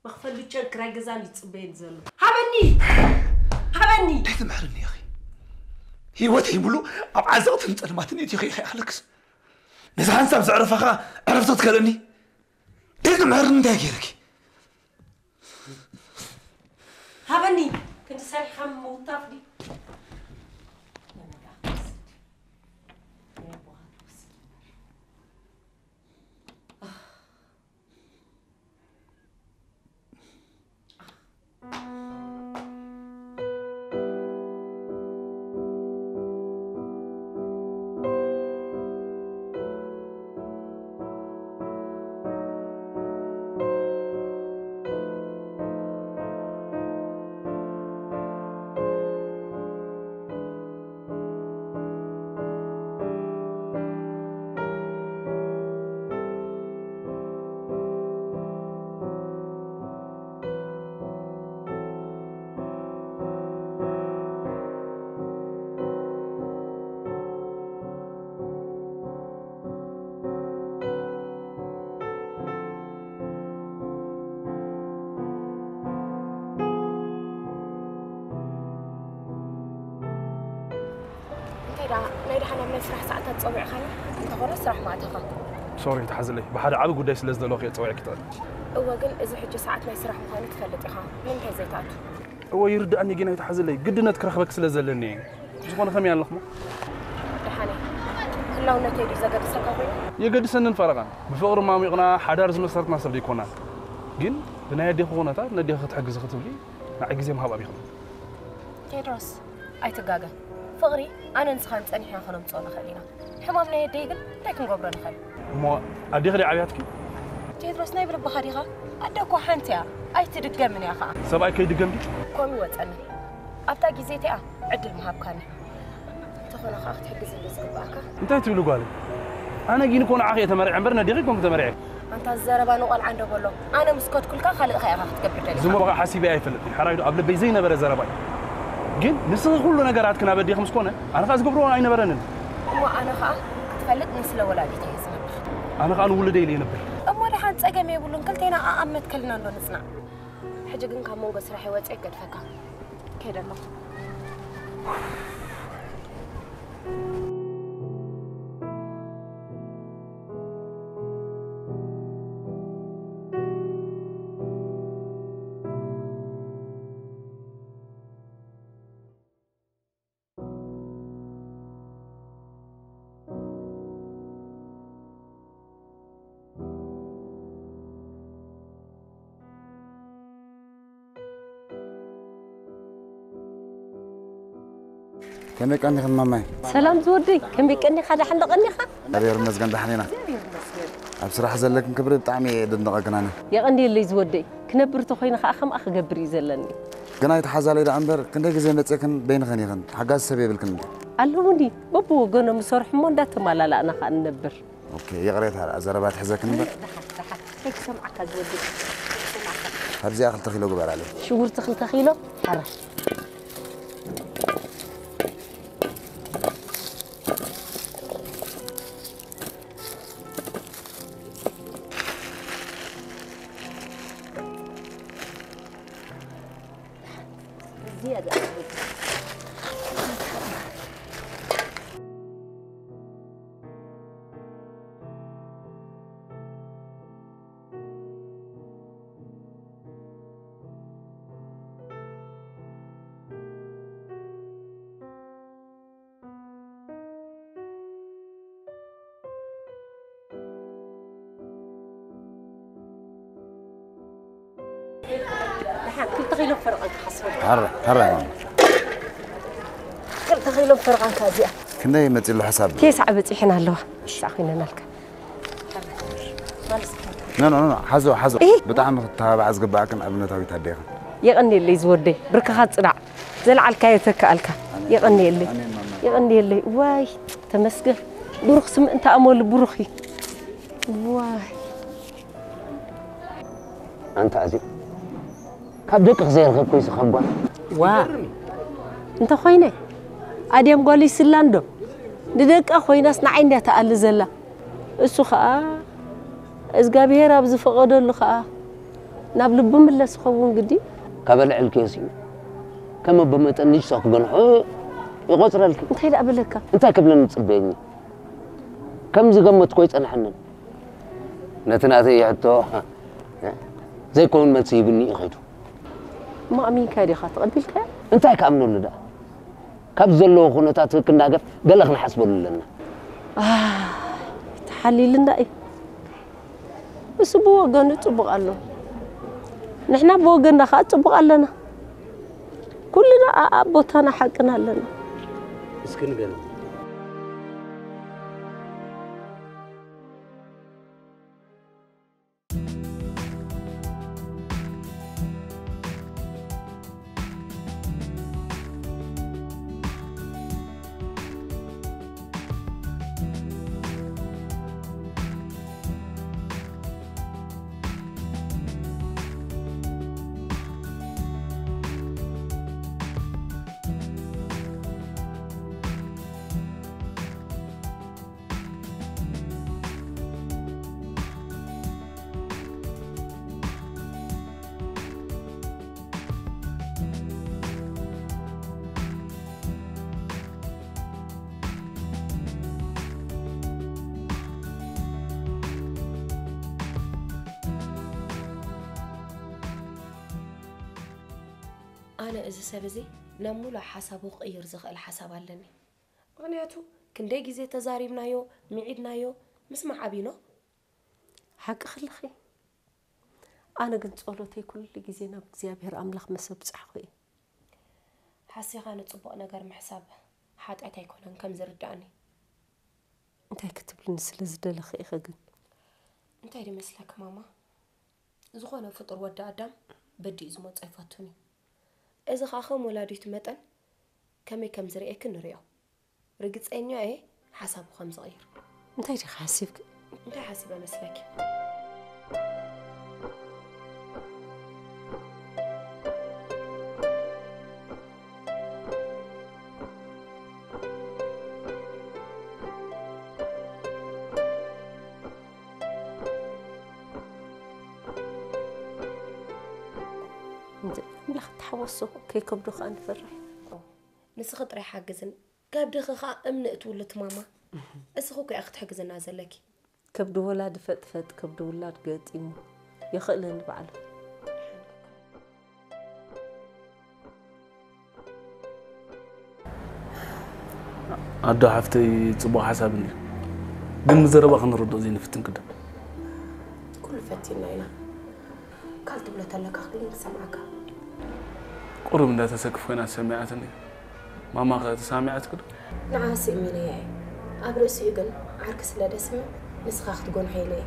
መኽፈሊ ጨን ክራይ ገዛን እዩ ዝጽበየኒ ዘሎ። ሃበኒ! ሃበኒ! እንታይ ትምሕርኒ ኢኺ? ህይወተይ ሙሉእ ኣብ ዓዘቕትን ጸልማትን እቲኺ ኢኺ ኣለክስ። ነዚ ሓንሳብ ዘዕረፋኻ ዕረፍቲ ክትከልእኒ? እንታይ ትምሕርኒ እንታይ ገይርኪ? ሃበኒ! ክንዲ ሰሪሕኻ ምውታፍ ድዩ? ዳ ናይ ደሓን ኣብ ናይ ስራሕ ሰዓታት ጸዊዕኻኒ እንተኾነ ስራሕ ማእተኻ። ሶሪ ተሓዝለይ፣ ብሓደ ዓቢ ጉዳይ ስለ ዝደለኹ እየ ጸዊዐኪ ትኽእል። እወ፣ ግን እዚ ሕጂ ሰዓት ናይ ስራሕ ምዃኑ ትፈልጥ ኢኻ። ንምንታይ ዘይትኣቱ? እወ ይርድኣኒ፣ ግን ኣይተሓዝለይ፣ ግድነት ክረኽበኪ ስለ ዘለኒ እየ። ብዝኾነ ከመይ ኣለኽሞ? ደሓን እየ። ህላውነተይ ድዩ ዘገድሰካ ኮይኑ? የገድሰንን ፈረቓን። ብፍቕሪ ማሚቕና ሓዳር ዝመሰርትና ሰብ ደይኮና። ግን ብናይ ኣዴኺ ኩነታት ነዴኺ ክትሕግዚ ክትብሊ ንዓይ ግዜ ምሃብ ኣቢኽሞ። ቴድሮስ፣ ኣይትጋገ። ፍቕሪ ኣነን ንስኻን ጸኒሕና ከነምጽኦ ንኽእል ኢና። ሕማም ናይ ኣደይ ግን እንታይ ክንገብሮ ንኽእል? እሞ ኣዴኺ ድያ ዓብያትኪ? ቴድሮስ፣ ናይ ብልብኻ ዲኻ? ኣደ እኮ ሓንቲ እያ፣ ኣይትድገምን እያ ኸዓ። ሰብኣይ ከይድገም ድዩ? ከምኡ ይወጸኒ። ኣብታ ግዜ እቲኣ ዕድል ምሃብካኒ። እንተኾነ ኸዓ ክትሕግዝኒ ዝግብኣካ። እንታይ ትብሊ ጓለይ? ኣነ ግን እኮ ንዓኺ እየ ተመሪዐ እምበር ነዴኺ ኣይኮንኩ ተመሪዐ። ኣንታ ዘረባ ንቖልዓ እንዶ በሎ። ኣነ ምስ ከድኩልካ ካልእ ኸ ኢኻ ክትገብር ደሊኻ? ዝሞ በቓ ሓሲበ ኣይፈልጥን። ሓራይ ዶ ኣብ ልበይ ዘይነበረ ዘረባ እዩ። ግን ንስኺ ኩሉ ነገራትኪ ናብ ኣዴኺ ምስ ኮነ፣ ኣነ ኸኣ ዝገብሮ ኣይነበረንን። እሞ ኣነ ኸኣ ክትፈልጥ ንስለ ወላዲተይ እየ ዝነብር። ኣነ ኸኣ ንውሉደይ ኢለ እየ ነብር። እሞ ደሓን ጸገም የብሉን፣ ክልቴና ኣኣብ መትከልና እንዶ ንጽናዕ። ሕጂ ግን ካብ መንጎ ስራሐይ ወጺኤ ክገድፈካ። ከይደ ኣለኹ። ከመይ ቀኒኽን ማማይ? ሰላም ዝወደይ፣ ከመይ ቀኒኻ? ደሓን ዶ ቀኒኻ? እግዚኣብሔር ይመስገን ደሓን ኢና። ኣብ ስራሕ ዘለክን ክብሪ ብጣዕሚ እየ ደድንቐክን ኣነ። የቐንየለይ ዝወደይ፣ ክነብር ተኾይነ ኸዓ ከምኣ ክገብር እዩ ዘለኒ። ግን ኣይትሓዛለይ ደኣ እምበር ክንደይ ግዜ መፅእክን በይንኽን ኢኽን፣ ሓጋዚ ሰብ የብልክን እንዲ። ኣለዉኒ፣ በብወገኖም ይሰርሑ እሞ እንዳተማላላእና ኸዓ ንነብር። ኦኬ፣ ይቕሬታ ደኣ ዘረባ ትሕዘክን እምበር። ደሓን፣ ደሓን፣ ከይክሰምዓካ ዝወደይ፣ ከይክሰምዓካ። ካብዚኣ ክልተ ኪሎ ግበራለይ። ሽጉርቲ ክልተ ኪሎ፣ ሓራ። ደሓን ክልተ ኪሎ ፈረቓን ክሓስበሉ። ሕራይ፣ ሕራይ ማማ። ክልተ ኪሎ ፈረቓን ካብዚኣ። ክንደይ መፂሉ ሕሳብ? ቴስዓ በፂሐን ኣለዋ። ቴስዓ ኮይነናልካ። ኖ፣ ኖ፣ ኖ፣ ኖ፣ ሓዞ፣ ሓዞ። እህ። ብጣዕሚ ክትተባባዓ ዝግባኣክን ኣብነታዊት ኣዴኽን። የቐንየለይ ዝወደይ፣ ብርክኻ ጽናዕ። ዘልዓልካዮ ተክኣልካ። የቐንየለይ። ኣሜን ማማ። የቐንየለይ። ዋይ፣ ተመስገን። ብሩኽ ስም እንተ ኣመሉ ብሩኽ እዩ። ዋይ። ኣንታ ኣዜብ፣ ካብ ደቅኺ ዘይረኸብኩ ይስኸም ጓል። ዋ። እንተ ኾይነ፣ ኣድያም ጓል ይስላ እንዶ። ንደቃ ኮይናስ ንዓይ እንድያ ትኣሊ ዘላ። እሱ ኸኣ፣ እዝጋብሄር ኣብ ዝፈቐደሉ ኸኣ፣ ናብ ልቡ ምለስ ይኸውን ግዲ። ካብ ኣልዕልክዮ ስዩ፣ ከም ኣቦ መጠን ንእሽቶ ክገንሖ ይቖጽረልኪ። እንታይ ደኣ በለካ? እንታይ ክብለኒ ትጽበየኒ? ከም ዝገመትኩ ኣይጸንሐንን። ነቲ ናተይ ሕቶ ዘይከውን መልሲ ሂብኒ እዩ ኸይዱ። እሞ ኣሚንካ ዲኻ ተቐቢልካዮ? እንታይ ክኣምነሉ ደኣ? ካብ ዘለዎ ኩነታት ክናገፍ ገለ ክንሓስበሉ ኣለና። ኣይ፣ ተሓሊልና እዩ። እሱ ብወገኑ ጽቡቕ ኣሎ። ንሕና ብወገንና ኸኣ ጽቡቕ ኣለና። ኩልና ኣኣብ ቦታና ሓቅና ኣለና። እስኪ ንገር። ኣነ እዚ ሰብ እዚ ናብ ሙሉእ ሓሳቡ ክቕይር ዝኽእል ሓሳብ ኣለኒ። ምኽንያቱ ክንደይ ግዜ ተዛሪብናዮ፣ ምዒድናዮ፣ ምስማዕ ኣቢኖ። ሓቂ ክልኺ። ኣነ ግን ጸሎተይ ኩሉ ግዜ ናብ እግዚኣብሔር ኣምላኽ ምስ ኣብጻሕኹ እዩ። ሓሲኻ ንጽቡቕ ነገር ምሕሳብ ሓጢኣት ኣይኮነን ከም ዝርዳእኒ። እንታይ ክትብልኒ ስለ ዝደለኺ ኢኺ ግን? እንታይ ድመስለኪ ማማ? ዝኾነ ፍጡር ወዲ ኣዳም በዲኡ ዝመጾ ኣይፈቱን እዩ። እዚ ኸኣ ከም ወላዲቱ መጠን ከመይ ከም ዝርእየኪ ንርእዮ። ርግጸኛ እየ ሓሳቡ ከም ዝቕይር። እንታይ ዲኺ ሓሲብኪ? እንታይ ሓሲበ መስለኪ? እንተ ኣምላኽ ተሓወሶ ከይከብዶ ከኣ ንፈርሕ። ንስኺ ጥራይ ሓግዝን፣ ከብድኺ ከኣ እምኒ እትውሉ ትማማ። እስኺ እኮ ኢኺ ክትሕግዝና ዘለኪ። ከብዲ ወላዲ ፈጥፈጥ፣ ከብዲ ውላድ ገጢሙ። የኽእለኒ ባዕሉ። ኣዶ ሓፍተይ ጽቡቕ ሓሳብ እንድዩ። ግን ብዘረባ ክንርድኦ ዘይንፍትን ክደ። ኩሉ ፈቲና ኢና። ካል ትብሎ ተለካ ኩሉ ንሰምዓካ። ቁሩብ እንዳተሰክፍ ኮይና ሰሚዓትኒ። ማማ ከ ተሳሚዓትኪ ዶ? ንዓ ስእሚነያ እየ። ኣብ ርእሲኡ ግን ዓርኪ ስለ ደስምዕ ንስኻ ክትጎንሖ ኢለ እየ።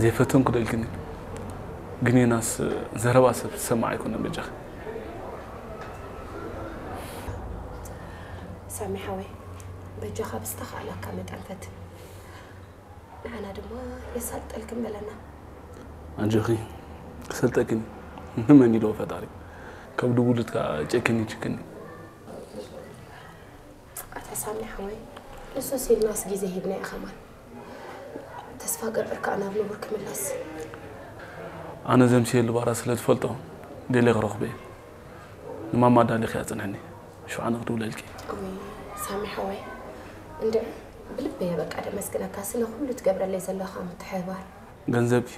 ዘይፈተንኩ ዶ ኢልክኒ? ግን ዮናስ ዘረባ ሰብ ዝሰማዕ ኣይኮነን በጃኺ። ሳሚ ሓወይ በጃኻ ብዝተኻእለካ መጠን ፈትን። ንዓና ድማ የሳልጠልክን በለና። ኣጆኺ ክሰልጠክን ንመን ኢልዎ ፈጣሪ። ከብዲ ውሉድካ ጨክኒ ጭክኒ። ኣታ ሳሚ ሓወይ ንሱስ ኢልናስ ግዜ ሂብናዮ ከማን። ተስፋ ገብር ከኣ ናብ ንቡር ክምለስ። ኣነ ዘምስየሉ ባራ ስለ ዝፈልጦ ደልየ ክረኽቦ እየ። ንማማ ኣዳሊኺ ኣጽንሕኒ። ሽዑ ኣነ ክድውለልኪ። እውይ ሳሚ ሓወይ እንድዒ ብልበይ እየ በቃ ደመስግነካ ስለ ኩሉ ትገብረለይ ዘለኻ ምትሕብባር። ገንዘብኪ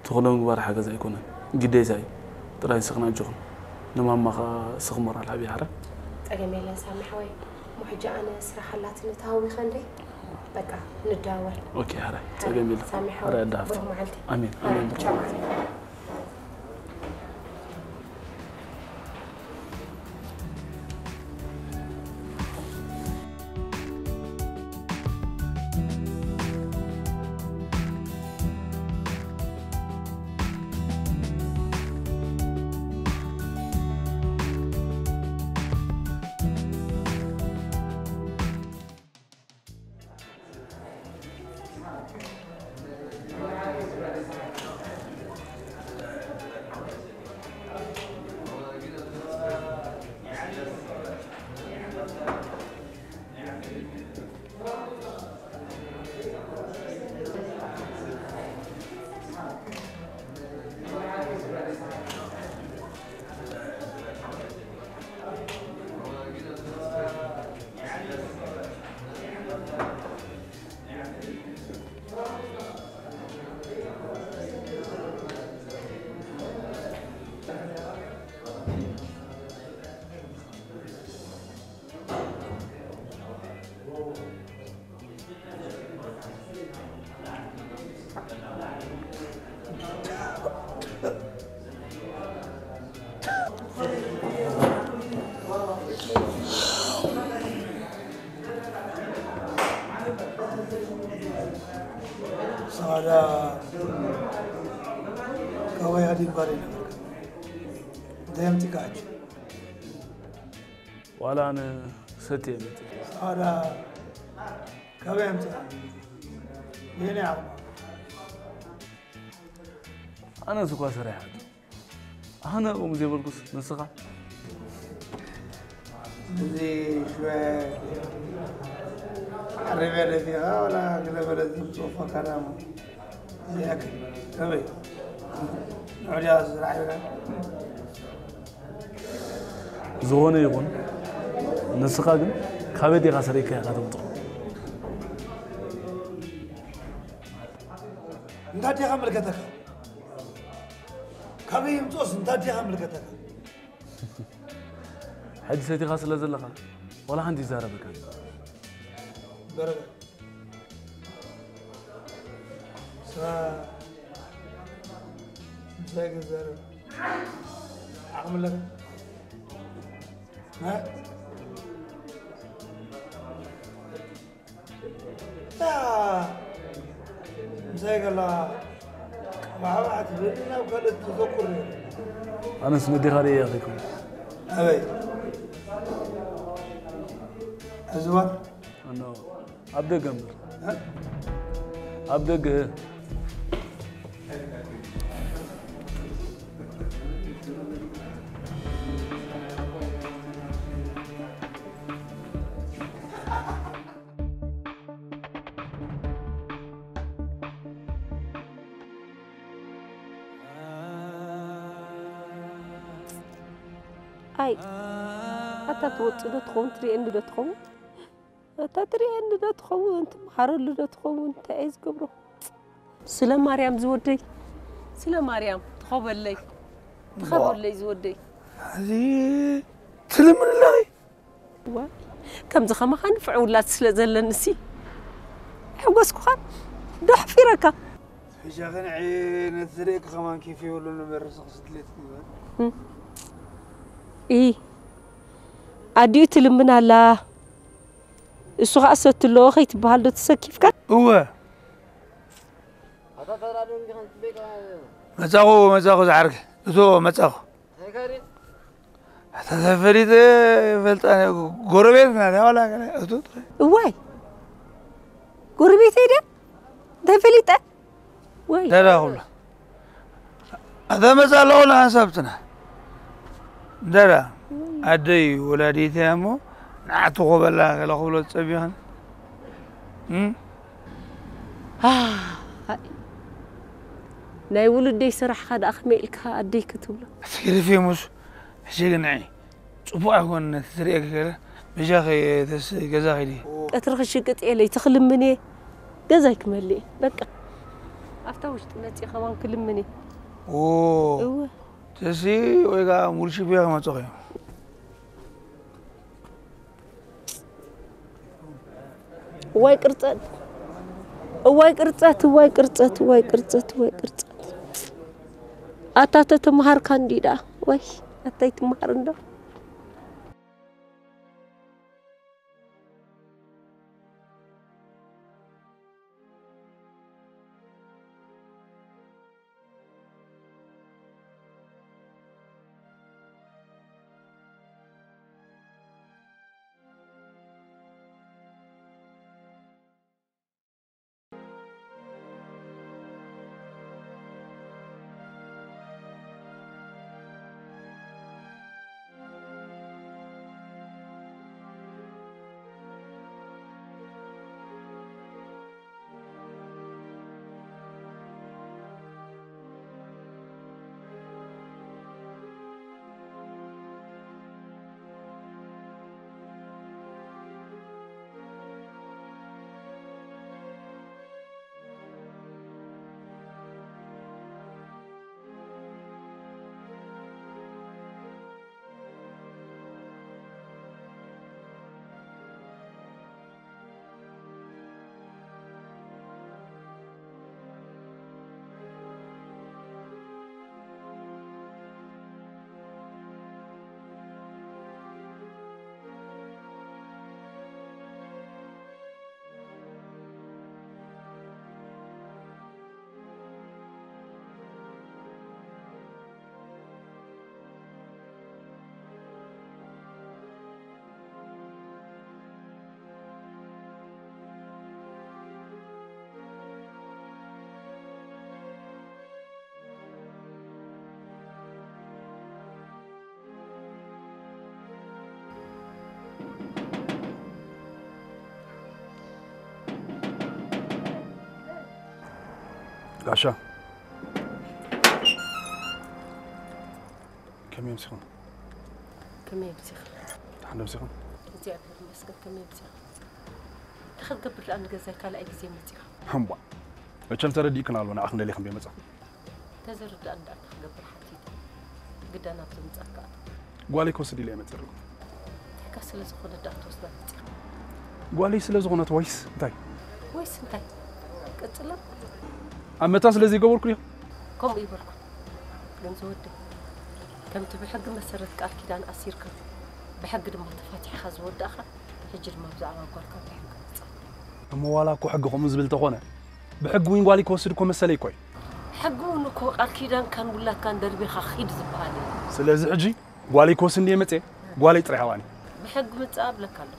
ትኽእሎ ምግባር ሓገዝ ኣይኮነን ግዴታ እዩ። ጥራይ ንስኽን ኣጆኽን። ንማማ ኸኣ እስኺ ሞራል ሃብያ ሓራይ። ጸገም የለን ሳሚ ሓወይ። እሞ ሕጂ ኣነ ስራሕ ኣላትኒ ተሃዊኸ እንዴ? በቃ ንደዋወል። ኦኬ ሓራይ ጸገም የለን። ሳሚ ሓወይ ሓራይ ኣዳሓፍቲ። ብሩኽ መዓልቲ። ኣሜን ኣሜን ብሩኽ። ቻው። ሰዓዳ ካባይ ሃዲም ባር ይነበርካ። እንታይ ኣምጺእካ ሕጂ? ዋላ ኣነ ክሰቲ እየ መጺእ። ሰዓዳ ካበይ ኣምጺኣ? የኔ ዓቕማ። ኣነስ እኳ ሰሪሓ ኣነ ከምኡ ዘይበልኩስ ንስኻ? እዚ ሽወ ዓረብያ ለፊኻ ዋላ ገለ በለ ዝምፅኡካ ካዳሞ ዘይኣክል ከመይ ንዑ ድያ ስራሕ ኢልካ? ዝኾነ ይኹን ንስኻ ግን ካበይ ዲኻ ሰሪቕካ ኢኻ ተምፅኦ? እንታይ ዲኻ መልከተካ? ካበይ ይምፅኦስ እንታይ ድኻ ምልከተካ? ሕጂ ሰቲኻ ስለ ዘለኻ ዋላ ሓንቲ ይዛረበካ። በረበ ስራ እንታይ ገዛረ ዓቕሚ ኣለካ? እ? ምሳይ ከላ ባዕባዕ ትብል ናብ ካልእ ተዘኩር። ኣነስ ነዴኻ ርየ ያኺኩም ኣበይ? ሕዝባ ኣኖ ኣብ ደገ እምበር ኣብ ደገ ኣይ ኣታ ትወፅእ ዶ ትኸውን ትሪኤኒ ዶ ትኸውን? ኣታ ትሪኤኒ ዶ ትኸውን ትመሃረሉ ዶ ትኸውን እንታይ እየ ዝገብሮ? ስለ ማርያም ዝወደይ ስለ ማርያም ትኸበለይ ትኸበለይ ዝወደይ። እዚ ትልምን ኣለኺ? ዋይ ከምዚ ከማኻ ንፍዕ ውላድ ስለ ዘለኒ ሲ ሕጎስኩኻ ዶ ኣሕፊረካ? ሕጂ ክንዒ ነቲ ዝርእየኪ ከማን ኬፍ የብሉን እምበር ርስኽሲ ድሌት ይበል። ኢ ኣዲኡ ትልምን ኣላ እሱ ኸዓ ሰትሎ ከይትበሃል ዶ ተሰኪፍካ? እወ መጻኹ መጻኹ ዝዓርከ እቶ መጻኹ ተፈሊጠ ፈልጣ ጎረቤትና ዳ ዋላ ገለ እቱ እዋይ ጎረቤተይ ድያ እንታይ ፈሊጠ ወይ ደራ ኩብላ ኣታ መጻ ኣለኹ ንሓንሳብትና ደራ ኣደይ ወላዲተይ እሞ ንዓቲ ኮበላ ገለ ክብሎ ዝጸቢኽን እም? ኣይ፣ ናይ ውሉደይ ስራሕኻ ደኣ ከመይ ኢልካ ኣደይ ክትብሎ ኣትግርፊ ሙስ ሕጂ ግን ንዒ ጽቡቕ ኣይኮን ነቲ ትርእየኪ ገለ በጃኺ ተስ ገዛ ኺዲ ቀትሪ ክሽቅጥ እየ ለይቲ ክልምን እየ ገዛይ ክመልእ እየ በቃ ኣብታ ውሽጢ መፅእ ከማን ክልምን እየ ኦ እወ ተሲ ወይ ከዓ ሙልሽብያ ክመፅኹ እዮም እዋይ ቅርፀት እዋይ ቅርፀት እዋይ ቅርፀት እዋይ ቅርፀት እዋይ ቅርፀት ኣታ ተተምሃርካ እንዲ ደኣ ወይ ኣታይ ትምሃር እንዶ ጋሻ ከመይ ኣምሲኹም? ከመይ ኣምሲኻ? ደሓን ዶ ኣምሲኹም? እግዚኣብሔር ይመስገን ከመይ ኣምሲኻ? እንታይ ክትገብር ደኣ ንገዛይ ካልኣይ ግዜ መፂኻ? እምቧ መቸም ተረዲእክን ኣሎ ንዓ ክንደሊ ከም መጻ ተዘርዳእኒ ደኣ እንታይ ክገብር ሓቲተ ግዳ ናብቲ ምጻካ። ጓለይ ክወስድ ኢለ እየ መፅእ ዘለኹ። እንታይ ስለ ዝኾነ ዳ ክትወስዳ መጺኻ? ጓለይ ስለ ዝኾነት ወይስ እንታይ? ወይስ እንታይ? ቀጽላ። ኣብ መታ ስለ ዘይገበርኩ ዲኹ? ከምኡ ይበልኩ። ግን ዝወደይ፣ ከምቲ ብሕጊ መሰረት ቃል ኪዳን ኣሲርካ፣ ብሕጊ ድማ ተፋቲሕካ ዝወዳእኻ፣ ሕጂ ድማ ብዛዕባ ጓልካ እንታይ ሕጊ ምጻእ? እሞ ዋላ እኮ ሕጊ ከምኡ ዝብል ተኾነ፣ ብሕጊ እውን ጓለይ ክወስድ እኮ መሰለይ እኮ እዩ። ሕጊ እውን እኮ ቃል ኪዳንካን ውላድካን ደርቢኻ ኺድ ዝበሃል እዩ። ስለዚ ሕጂ ጓለይ ክወስድ እንድየ መፅየ፣ ጓለይ ጥራይ ሃባኒ። ብሕጊ ምጻእ እብለካ ኣለኹ።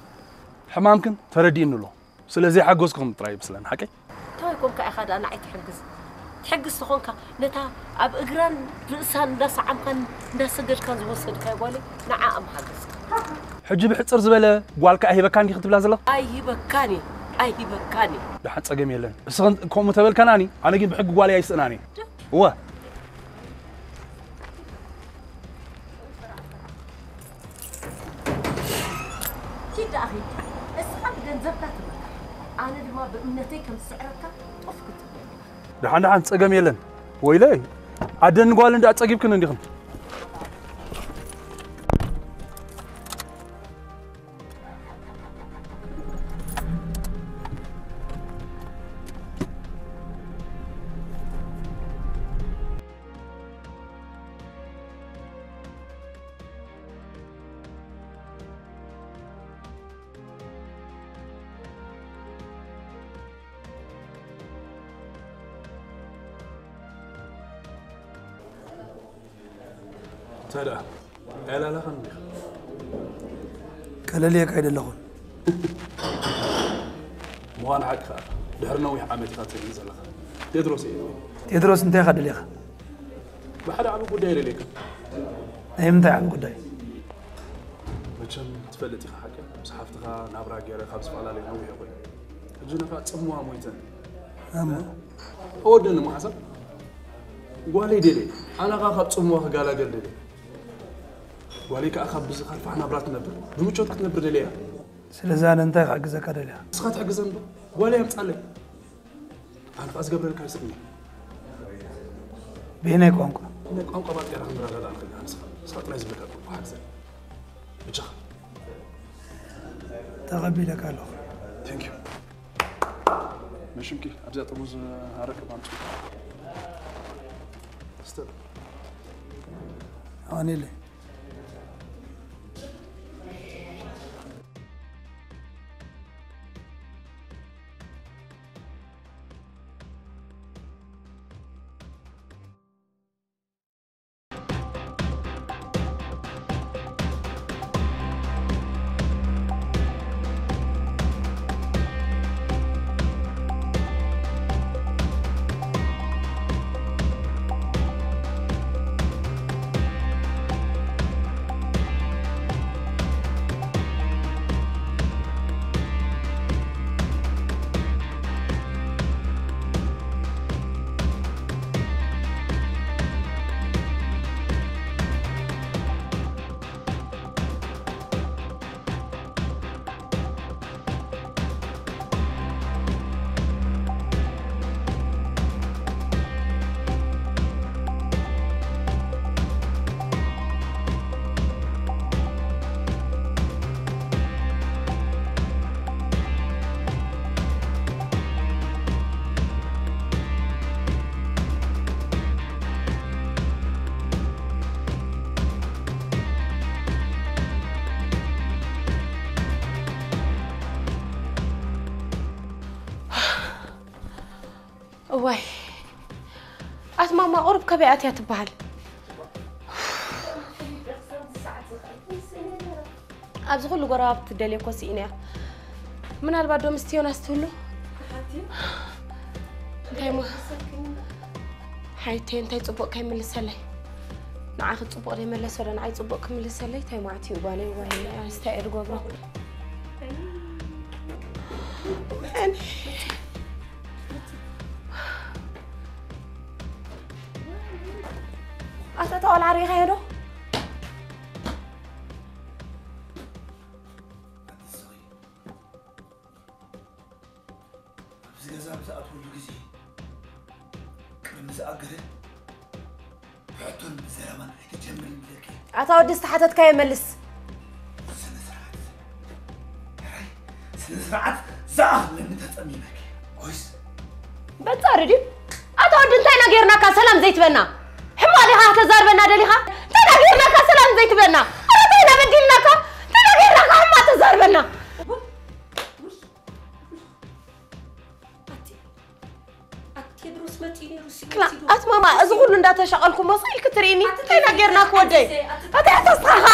ሕማምክን ተረዲእኒ ኣሎ። ስለ ዘይሓገዝኩኹም ጥራይ ይመስለኒ፣ ሓቀይ? እንታይ ኮንካ ኢኻ ደኣ ንዓይ ትሕግዝ? ትሕግዝ ተኾንካ ነታ ኣብ እግራን ርእሳን እንዳሰዓምካን እንዳሰገድካን ዝወሰድካያ ጓለይ ንዓኣ ምሓገዝካ። ሕጂ ብሕጽር ዝበለ ጓልካ ኣይህበካን ዲኺ ትብላ ዘለኺ? ኣይሂበካን እየ፣ ኣይሂበካን እየ። ደሓን ጸገም የለን። እስኽን ከምኡ ተበልካናኒ፣ ኣነ ግን ብሕጊ ጓለይ ኣይስእናን እየ። እወ። ኪድ ደኣ ኺድ። እስኻ ብገንዘብካ ትመካሕ፣ ኣነ ድማ ብእምነተይ ከም ዝስዕረካ ጡፍ ክትብለኒ። ደሓን ደሓን፣ ጸገም የለን። ወይለይ፣ ኣደን ጓልን ደኣ ጸጊብክን እንዲኽን። እንታይ ደኣ ኣያላላኻን እንዲኻ? ቀለልየካ ኣይደለኹን። ምዃኑ ሓቅኻ፣ ድሕሪ ነዊሕ ዓመት ኢኻ ትርኢ ዘለኻ። ቴድሮስ እየ። ቴድሮስ እንታይ ኢኻ ደሊኻ? ብሓደ ዓቢ ጉዳይ ደልየካ። ናይ ምንታይ ዓቢ ጉዳይ? መቸም ትፈልጥ ኢኻ ሓቂ፣ ምስ ሓፍትኻ ናብራ ገይረ ካብ ዝፈላለየ ነዊሕ ኮይኑ። ሕጂ ነፋ ጽምዋ ሞይተን። እሞ? ኣወደኒ እሞ ሓሳብ። ጓለይ ደልየ። ኣነ ኸኣ ካብ ጽምዋ ክጋላገል ደልየ። ጓለይ ከኣ ካብ ብዝኸፍእ ናብራ ትነብር፣ ብምቾት ክትነብር ደልያ። ስለዚ ኣነ እንታይ ክሕግዘካ ደልያ? ንስኻ ትሕግዘኒ ዶ? ጓለይ ኣምጻለይ። ኣነ ኸኣ ዝገብረልካ ይስእኒ። ብየናይ ቋንቋ? ናይ ቋንቋ ባጤራ ክንረዳዳእ ንኽእል ኢና ንስኻ። ንስኻ ጥራይ ዝብለካ ቋንቋ ሓግዘኒ። ብጃኻ። ተቐቢለካ ኣለኹ። Thank you። መሽምኪ ኣብዚኣ ጥርሙዝ ኣረቂ ኣምጽኡ። ስተ። ኣዋኒለይ። እዋይ ኣቲ ማማ ቁሩብ ከበይ ኣትያ ትበሃል? ኣብዚ ኩሉ ጎረባብቲ ትደልየ እኮ ስኢነያ። ምናልባት ዶ ምስቲ ዮናስ ትህሉ? እንታይ ሞ ሓይተይ እንታይ ጽቡቕ ከይምልሰለይ? ንዓኺ ጽቡቕ ደይመለሶ ዶ ንዓይ ጽቡቕ ክምልሰለይ? እንታይ ማዕት እዩ ጓለይ ዋይ ኣንስታይ እየ ዝገብሮ። ኣታ እታ ቆልዓ ርኢኻዮ ዶ? ኣብዚ ገዛ ብዝኣትወሉ ግዜ ቅድሚ ዝኣገረ ሕቶን ብዘረባን ኣይትጀምርን ኢለኪ። ኣታ ወዲ ዝተሓተትካዮ መልስ። ስነ ስርዓት። ሕራይ፣ ስነ ስርዓት ዝኣኽለኒ ተጸሚመኪ። ጎይስ። በጻሪ ድዩ? ኣታ ወዲ እንታይ ኢና ጌርናካ ሰላም ዘይትበና? ሕማቕ ዲኻ ከተዛርበና ደሊኻ? እንታይ ኢና ጌርናካ ሰላም ዘይትበና? ኣረ እንታይ ኢና በዲልናካ? እንታይ ኢና ጌርናካ ሕማቕ ተዛርበና? ኣቲ ኣቲ ቴድሮስ መጺኡ ነይሩ፣ ሲ ክላ መጺኡ። ኣት ማማ፣ እዚ ኩሉ እንዳተሻቐልኩ መስ ኢልክ ትርእኒ? ኣቲ እንታይ ኢና ጌርና ክወደይ? ኣቲ ኣቲ ኣተስኻኻ?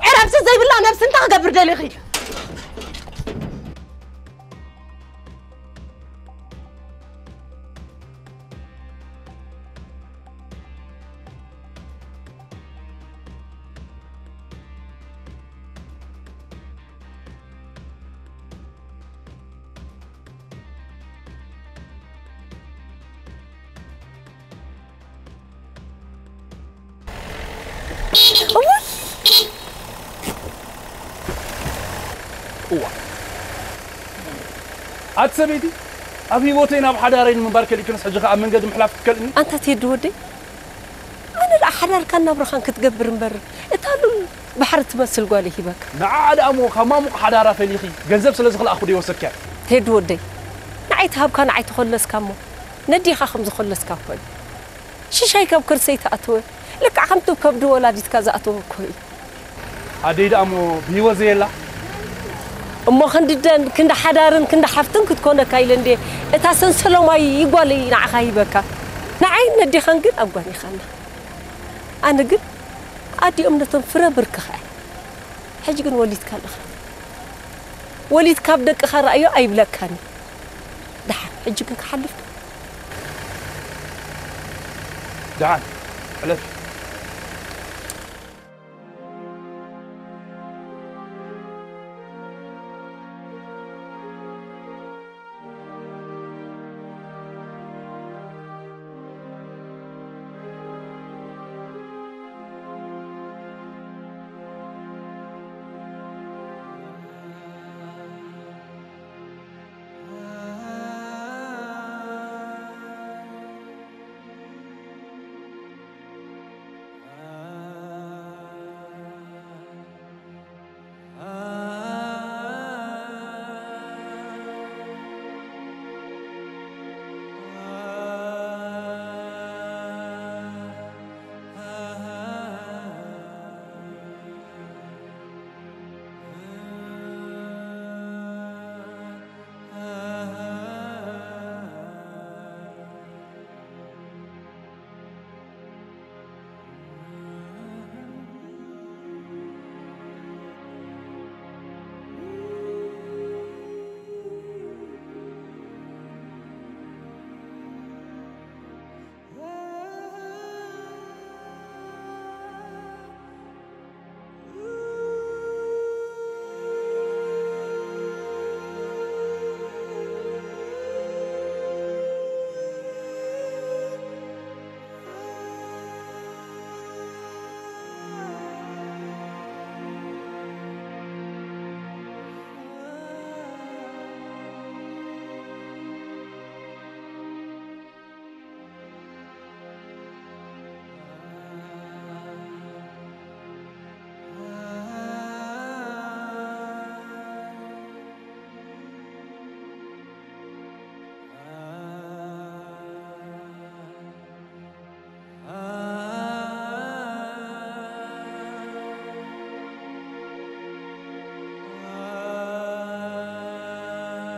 ዕረፍቲ ዘይብላ ነብሲ እንታይ ክገብር ደሊኺ? እዋ። ኣቲ ሰበይቲ፣ ኣብ ህይወተይ ናብ ሓዳረይ ንምንባር ከሊክንስ ሕጂ ከኣ ኣብ መንገዲ ምሕላፍ ትከልእኒ? ኣንታ ቴዲ ወደይ፣ ኣነ ደኣ ሓዳርካን ናብራኻን ክትገብር እምበር፣ እታ ሉል ባሕሪ ትመስል ጓል እየ ሂበካ። ንዓኣ ደኣ እሞ ካብ ማሙቕ ሓዳራ ፈሊኺ ገንዘብ ስለ ዝኽልኣኹ ዶ ይወሰድክያ? ቴዲ ወደይ፣ ንዓይ ትሃብካ ንዓይ ትኾለስካ እሞ፣ ነዴኻ ከም ዝኾለስካ እኮ እዩ። ሽሻይ ካብ ከርሰይ ተኣተወ፣ ልክዕ ከምቲ ከብዲ ወላዲትካ ዝኣተወ እኮ እዩ። ኣደይ ደኣ እሞ ብህይወት ዘየላ? እሞ ክንዲ ደን፣ ክንዲ ሓዳርን፣ ክንዲ ሓፍትን ክትኮነካ ኢለ እንዴ፣ እታ ሰንሰለማይ ይጓለይ ንዓኻ ሂበካ። ንዓይን ነዴኻን ግን ኣጓኒኻና። ኣነ ግን ኣዲኦም ነቶም ፍረ ብርክኻ እየ። ሕጂ ግን ወሊድካ ኣለኻ። ወሊድካ ኣብ ደቅኻ ረኣዮ ኣይብለካን እዩ። ደሓን፣ ሕጂ ግን ክሓልፍ ዶ? ደሓን፣ ሕለፍ።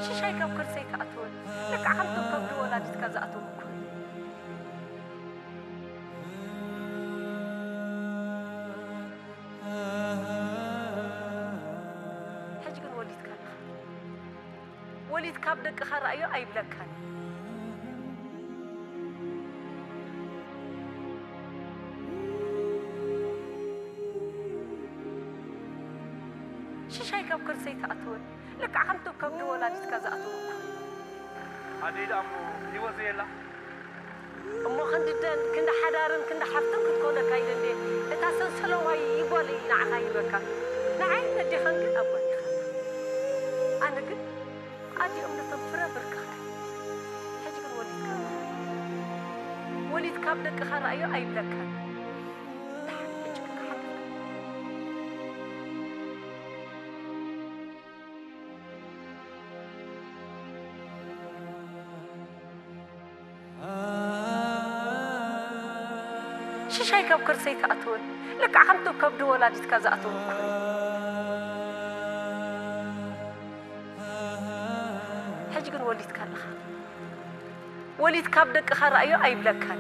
ሽሻይ ካብ ከርሰይ ተኣተወ፣ ልክዕ ከምቶም ከብዲ ወላዲትካ ዝኣተወ እኮ እዩ። ሕጂ ግን ወሊድካ ኣለኻ። ወሊድካ ኣብ ደቅኻ ረኣዮ ኣይብለካን። ሽሻይ ካብ ከርሰይ ተኣተወ፣ ልክዕ ከምቶም ከብዲ ወላዲትካ ዝኣተወ እኮ። ኣደይ ደኣ እሞ ህይወት ዘየላ? እሞ ክንዲ ደን፣ ክንዲ ሓዳርን፣ ክንዲ ሓፍትን ክትኮነካ ኢለ እንዴ፣ እታ ሰንሰለዋይ ይጓለይ ንዓኻ ሂበካ። ንዓይን ነዴኻን ግን ኣጓኒኻና። ኣነ ግን ኣዲኦም ነቶም ፍረ ብርክኻ። ሕጂ ግን ወሊድካ። ወሊድካ ኣብ ደቅኻ ረኣዮ ኣይብለካን። ደሓን ሕጂ ግን ክሓልፍ። ሽሻይ ካብ ከርሰይ ተኣተወ። ልክዕ ከምቶም ከብዲ ወላዲትካ ዝኣተወ እኮ እዩ። ሕጂ ግን ወሊድካ ኣለኻ። ወሊድካ ኣብ ደቅኻ ረኣዮ ኣይብለካን።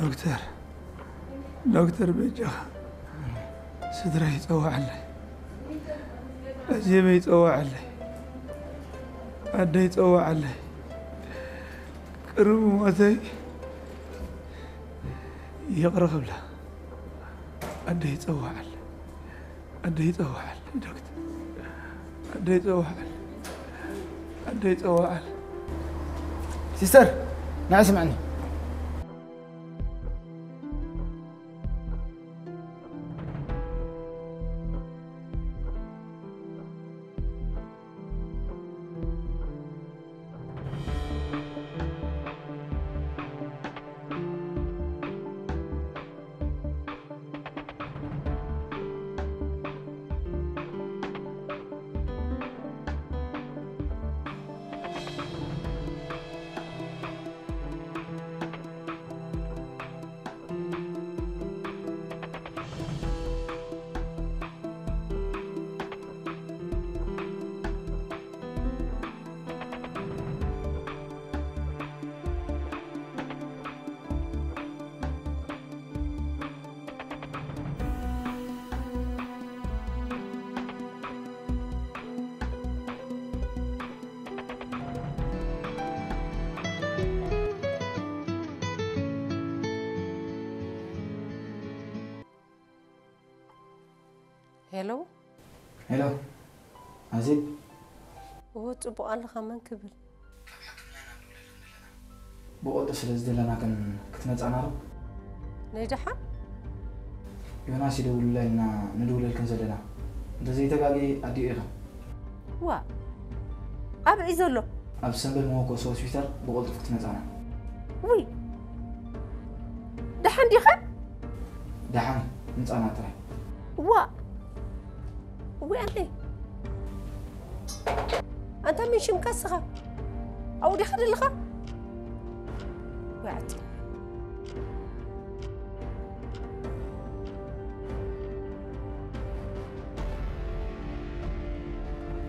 ዶክተር፣ ዶክተር በጃኻ ስድራይ ይጸዋዓለይ፣ ኣዜበይ ይጸዋዓለይ፣ ኣደይ ይጸዋዓለይ። ቅርብ ሞተይ ይቕረ ክብላ ኣደይ ይጸዋዓለይ። ኣደይ ይጸዋዓል ዶክተር፣ ኣደይ ይጸዋዓል፣ ኣደይ ይጸዋዓል። ሲስተር፣ ንዓ ስምዕኒ። ሄሎ። ሄሎ፣ ኣዜብ። እዎ፣ ጽቡቕ ኣለኻ፣ መን ክብል? ካብ ሕክምና ኢና ንደውለልክን ዘለና። ብቐልጡ ስለ ዝደለናክን ክትመጻና ዶ? ናይ ደሓን? ዮናስ ይደውልላ ኢልና ንድውለልክን ዘለና። እንተዘይተጋግየ ኣዲኡ ኢኽን። ዋ፣ ኣበይ ዘሎ? ኣብ ሰምበል መወከሲ ሆስፒታል ብቐልጡፍ ክትመጻና። ውይ፣ ደሓን ዲኻ? ደሓን፣ ምጻና ጥራይ። ዋ፣ ውይ ኣለይ። ኣንታ መን ሽምካ እስኻ? ኣብኡ ዲኻ ዘለኻ? ወይ ዓጺ።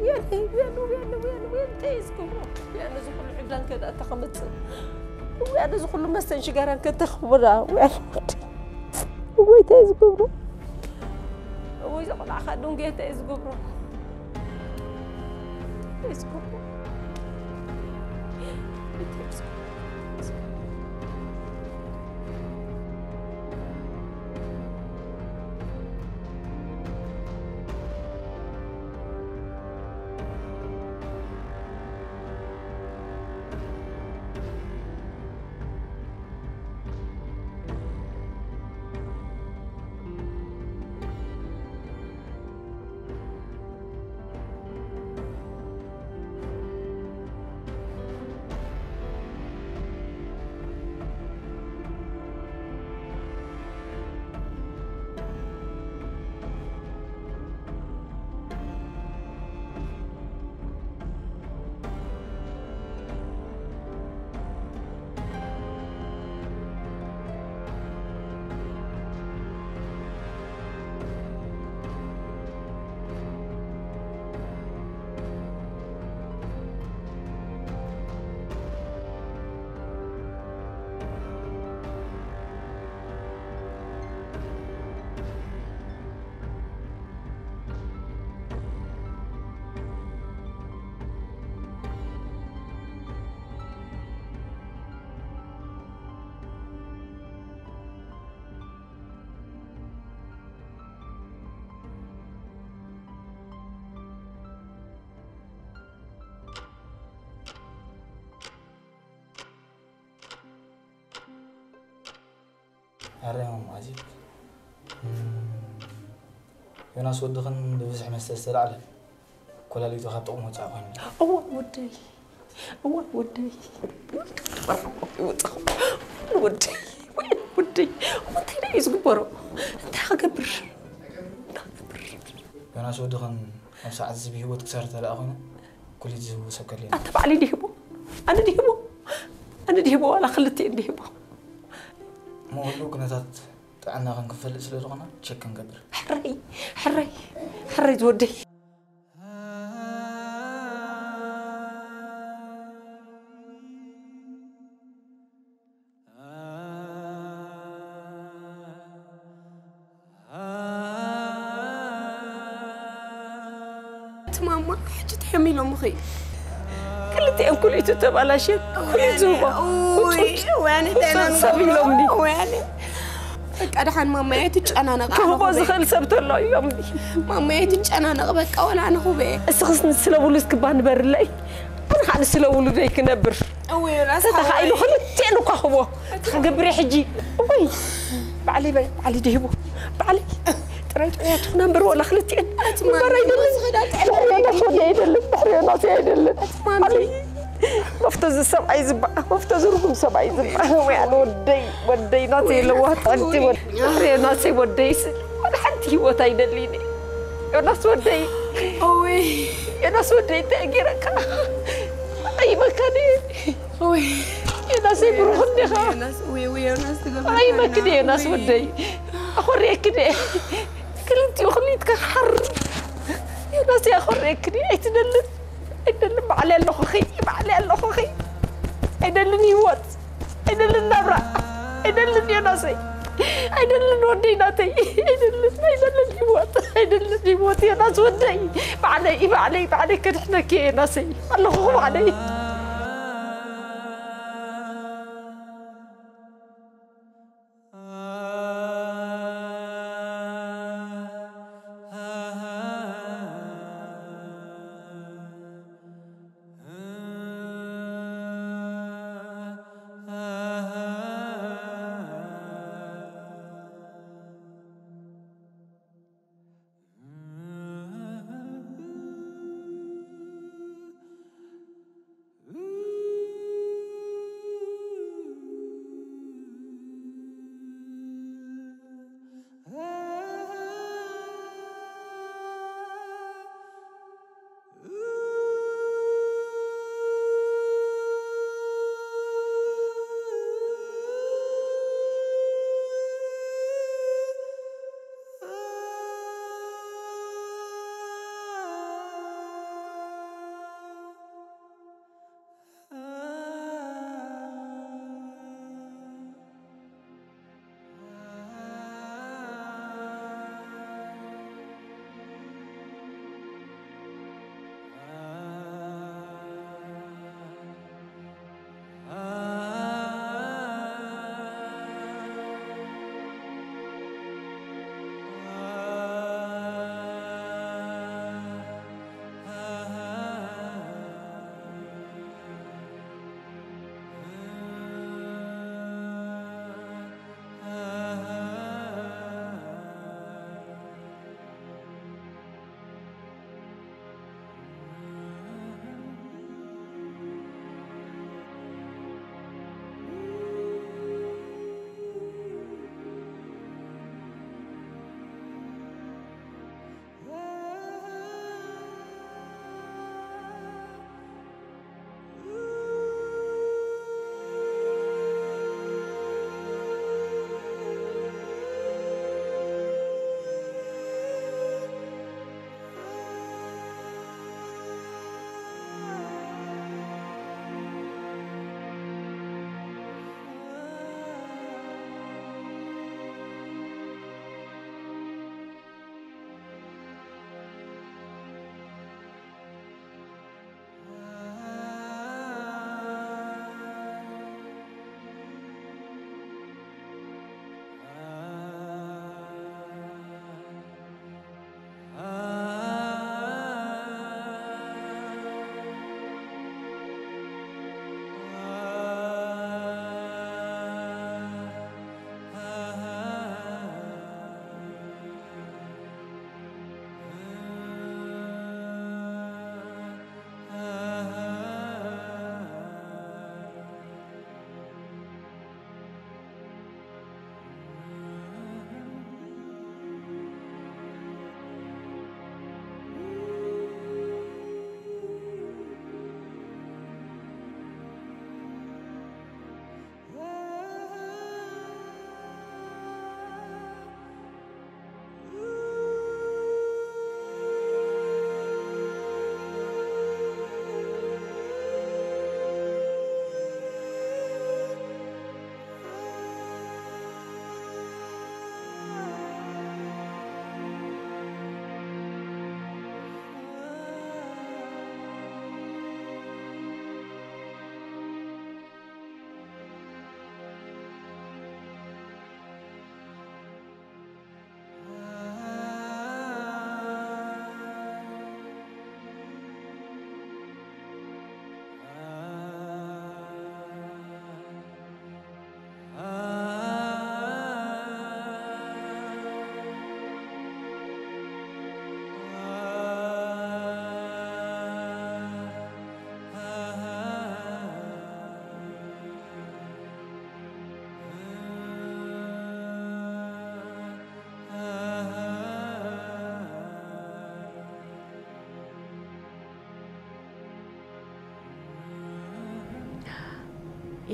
ውያነ፣ ውያነ፣ ውያነ፣ ውያነ፣ ውያነ፣ እንታይ እየ ዝገብሮ? ውያነ፣ እዚ ኩሉ ዕብዳን ከ ደኣ እታ ከመጽእ? ውያነ፣ እዚ ኩሉ መስተን ሽጋራን ከ እንታይ ክኽቦ ደኣ? ውያነ፣ ወይ እንታይ እየ ዝገብሮ? ወይ ዘቆልዓኻ ዱንጌ እንታይ እየ ዝገብሮ? እንታይ እየ ዝገብሮ? እንታይ እየ ዝገብሮ? ኣረ ማማ ኣዜብ፣ ዮናስ ወድኽን ብብዝሒ መስተ ዝተላዕለ ኮላሊቱ ካብ ጥቕሚ ወፃእ ኮይኑ። እዋ ወደይ፣ እዋ ወደይ፣ ወደይ፣ ወደይ፣ እንታይ ደኣ እዩ ዝግበሮ? እንታይ ክገብር? እንታይ ክገብር? ዮናስ ወድኽን ኣብ ሰዓት እዚ ብህይወት ክሳር ተደኣ ኮይኑ ኩሊት ዝህቡ ሰብ ከድልየና። ኣታ ባዕለይ ድሂቦ? ኣነ ድሂቦ? ኣነ ድሂቦ ዋላ ክልቲኤን ድሂቦ? መወሉ ኩነታት ጥዕና ክንክፈልጥ ስለ ዝኾና ቸክ ክንገብር። ሕረይ፣ ሕረይ፣ ሕረይ ዝወደይ። እቲ ማማ ሕጂ ተሐሚሎምኺ። ክልቲኤን ኩሊቱ ተባላሽየን ኩሊት ዝህቦ። ውያነ፣ ውያነ፣ ውያነ፣ ሰብ ኢሎምኒ። ውያነ። በቃ ደሓን ማማየ ትጨናነቕ ክህቦ ኣለኹ በይ። ዝኽእል ሰብ ተሎ ኢሎምኒ። ማማየ ትጨናነቕ በቃ ወላ ኣነ ክበየ። እስኽስ ንስለ ውሉድ ክባ ንበርለይ። ኣነ ከዓ ንስለ ውሉደይ ክነብር። እወ፣ ዮናስ ተተኻኢሉ ሓወይ። ክልቲኤን እኳ ክቦ። ተኸገብረ ሕጂ። እወይ። ባዕለይ በይ፣ ባዕለይ ድሂቦ። ባዕለይ። ጥራይ ጥዑያት ክነብር ወላ ክልቲኤን። እቲ ማሚ ምንባር ኣይደልን። ዝኸዳ ጥዕና ድሕሪ ዮናስ ወደይ ኣይደልን። ድሕሪ ዮናስ ኣይደልን። እቲ ማሚ ባዕለይ። መፍቶ ዝሰብኣይ ዝበዓ፣ መፍቶ ዝርጉም ሰብኣይ ዝበዓ። ወይ ኣነ ወደይ፣ ወደይ ናተይ ለዋህ ጥዕምቲ ወደይ። ድሕሪ ዮናሰይ ወደይ ስል። ወላ ሓንቲ ህይወት ኣይደልይን። ዮናስ ወደይ። እወይ። ዮናስ ወደይ እንታይ ገይረካ? ኣይበካኒ። እወይ። ዮናሰይ ብሩኽ እንዲኻ። ዮናስ፣ እወይ፣ እወይ፣ ዮናስ ትገብር ኣይበክን እየ ዮናስ እወይ። ወደይ። ኣኾርየክን እየ። ክልቲኡ ክሊትካ ክሓር። ዮናስ ኣኾርየክን እየ። ኣይትደልን። ኣይደልን ባዕለይ ኣለኹኺ። ባዕለይ ኣለኹኺ። ኣይደልን ህይወት። ኣይደልን ናብራ። ኣይደልን ዮናሰይ። ኣይደልን ወደይ ናተይ። ኣይደልን፣ ኣይደልን ህይወት። ኣይደልን ህይወት ዮናስ ወደይ። ባዕለይ፣ ባዕለይ፣ ባዕለይ ከድሕነኪ እየ ዮናሰይ። ኣለኹ ባዕለይ።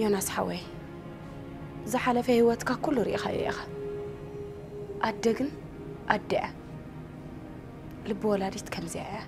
ዮናስ ሓወይ፣ ዝሓለፈ ህይወትካ ኩሉ ርኢኻዮ ኢኻ። ኣደ ግን ኣደ እያ። ልቢ ወላዲት ከምዚኣ እያ።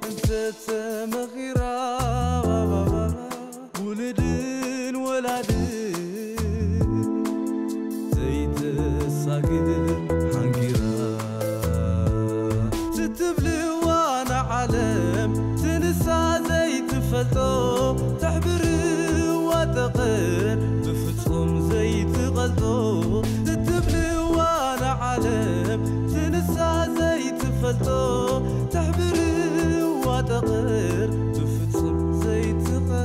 እንተተመኺራ ውልድን ወላድን ዘይተሳግር ሓንጊራ ትትብልዋ ንዓለም ትንሳ ዘይትፈልጦ ተሕብርዋ ጠቕር ብፍጹም ዘይትቐልጦ ትትብልዋ ንዓለም ትንሳ ዘይትፈልጦ ተሕብርዋ ጠቕር ብፍጹም ዘይትቐልጦ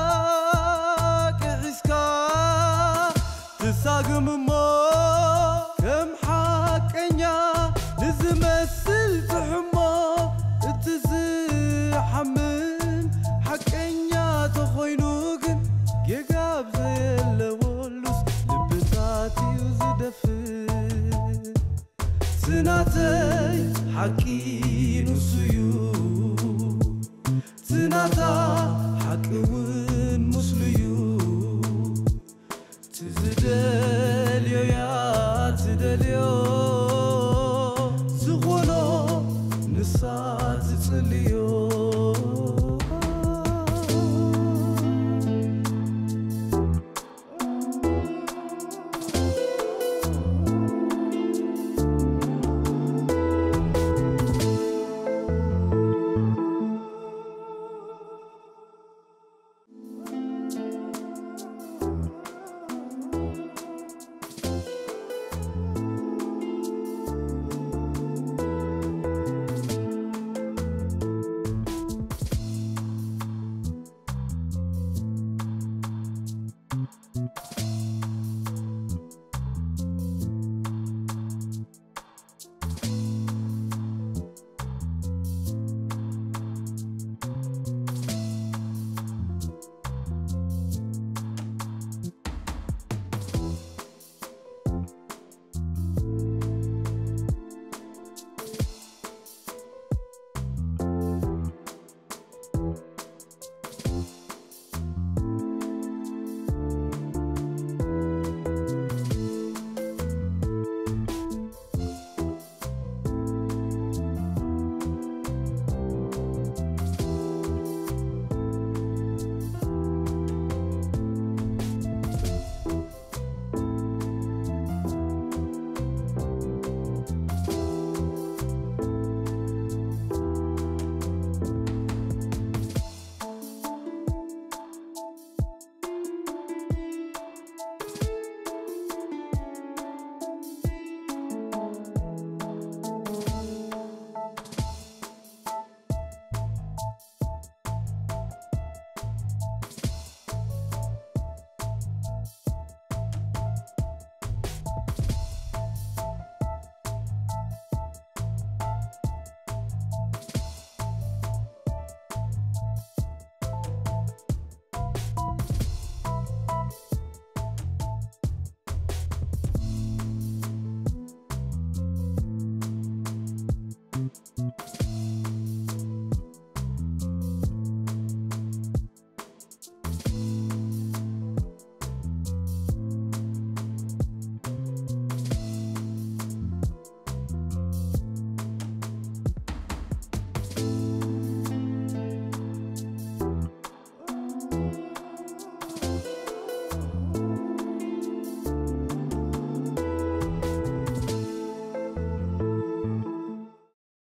ሓቂ ሒዝካ ትሳግም እሞ ከም ሓቀኛ ንዝመስል ትሕሞ እቲ ዝሓምም ሓቀኛ ተኾይኑ ግን ጌጋ ኣብ ዘየለወሉስ ልብታት እዩ ዝደፍእ ትናተይ ሓቂ ንሱዩ ትናታ ሓቂ እውን ምስሉዩ ትዝደልዮ እያ ትደልዮ ዝኾኖ ንሳ ትጽልዮ